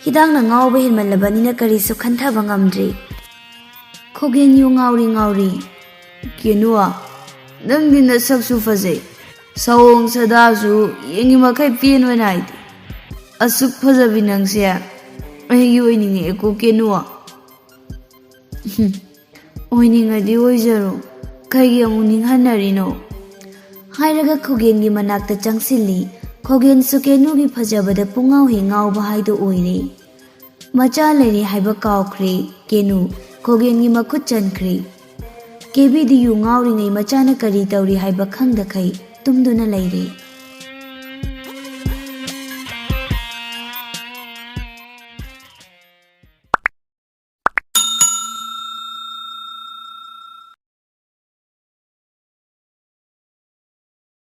ꯍꯤꯗꯥꯛꯅ ꯉꯥꯎꯕ ꯍꯦꯟꯃꯜꯂꯕꯅꯤꯅ ꯀꯔꯤꯁꯨ ꯈꯟꯊꯕ ꯉꯝꯗ꯭ꯔꯦ꯫ ꯈꯣꯒꯦꯟ ꯌꯨ ꯉꯥꯎꯔꯤ ꯉꯥꯎꯔꯤ, "ꯀꯦꯅꯨ, ꯅꯪꯗꯤ ꯅꯁꯛꯁꯨ ꯐꯖꯩ, ꯁꯑꯣꯡ ꯁꯥꯗꯥꯁꯨ ꯌꯦꯡꯉꯤ ꯃꯈꯩ ꯄꯦꯟꯕ ꯅꯥꯏꯗꯦ꯫ ꯑꯁꯨꯛ ꯐꯖꯕꯤ ꯅꯪꯁꯦ ꯑꯩꯒꯤ ꯑꯣꯏꯅꯤꯡꯉꯛꯑꯦꯀꯣ ꯀꯦꯅꯨ꯫" "ꯑꯣꯏꯅꯤꯡꯉꯗꯤ ꯑꯣꯏꯖꯔꯣ, ꯀꯩꯒꯤ ꯑꯃꯨꯛ ꯅꯤꯡꯍꯟꯅꯔꯤꯅꯣ?" ꯍꯥꯏꯔꯒ ꯈꯣꯒꯦꯟꯒꯤ ꯃꯅꯥꯛꯇ ꯆꯪꯁꯤꯜꯂꯤ꯫ ꯈꯣꯒꯦꯟꯁꯨ ꯀꯦꯅꯨꯒꯤ ꯐꯖꯕꯗ ꯄꯨꯡꯉꯥꯎ ꯍꯦꯛ ꯉꯥꯎꯕ ꯍꯥꯏꯗꯨ ꯑꯣꯏꯔꯦ꯫ ꯃꯆꯥ ꯂꯩꯔꯤ ꯍꯥꯏꯕ ꯀꯥꯎꯈ꯭ꯔꯦ ꯀꯦꯅꯨ, ꯈꯣꯒꯦꯟꯒꯤ ꯃꯈꯨꯠ ꯆꯟꯈ꯭ꯔꯦ꯫ ꯀꯦꯕꯤꯗꯤ ꯌꯨ ꯉꯥꯎꯔꯤꯉꯩ ꯃꯆꯥꯅ ꯀꯔꯤ ꯇꯧꯔꯤ ꯍꯥꯏꯕ ꯈꯪꯗꯈꯩ ꯇꯨꯝꯗꯨꯅ ꯂꯩꯔꯦ꯫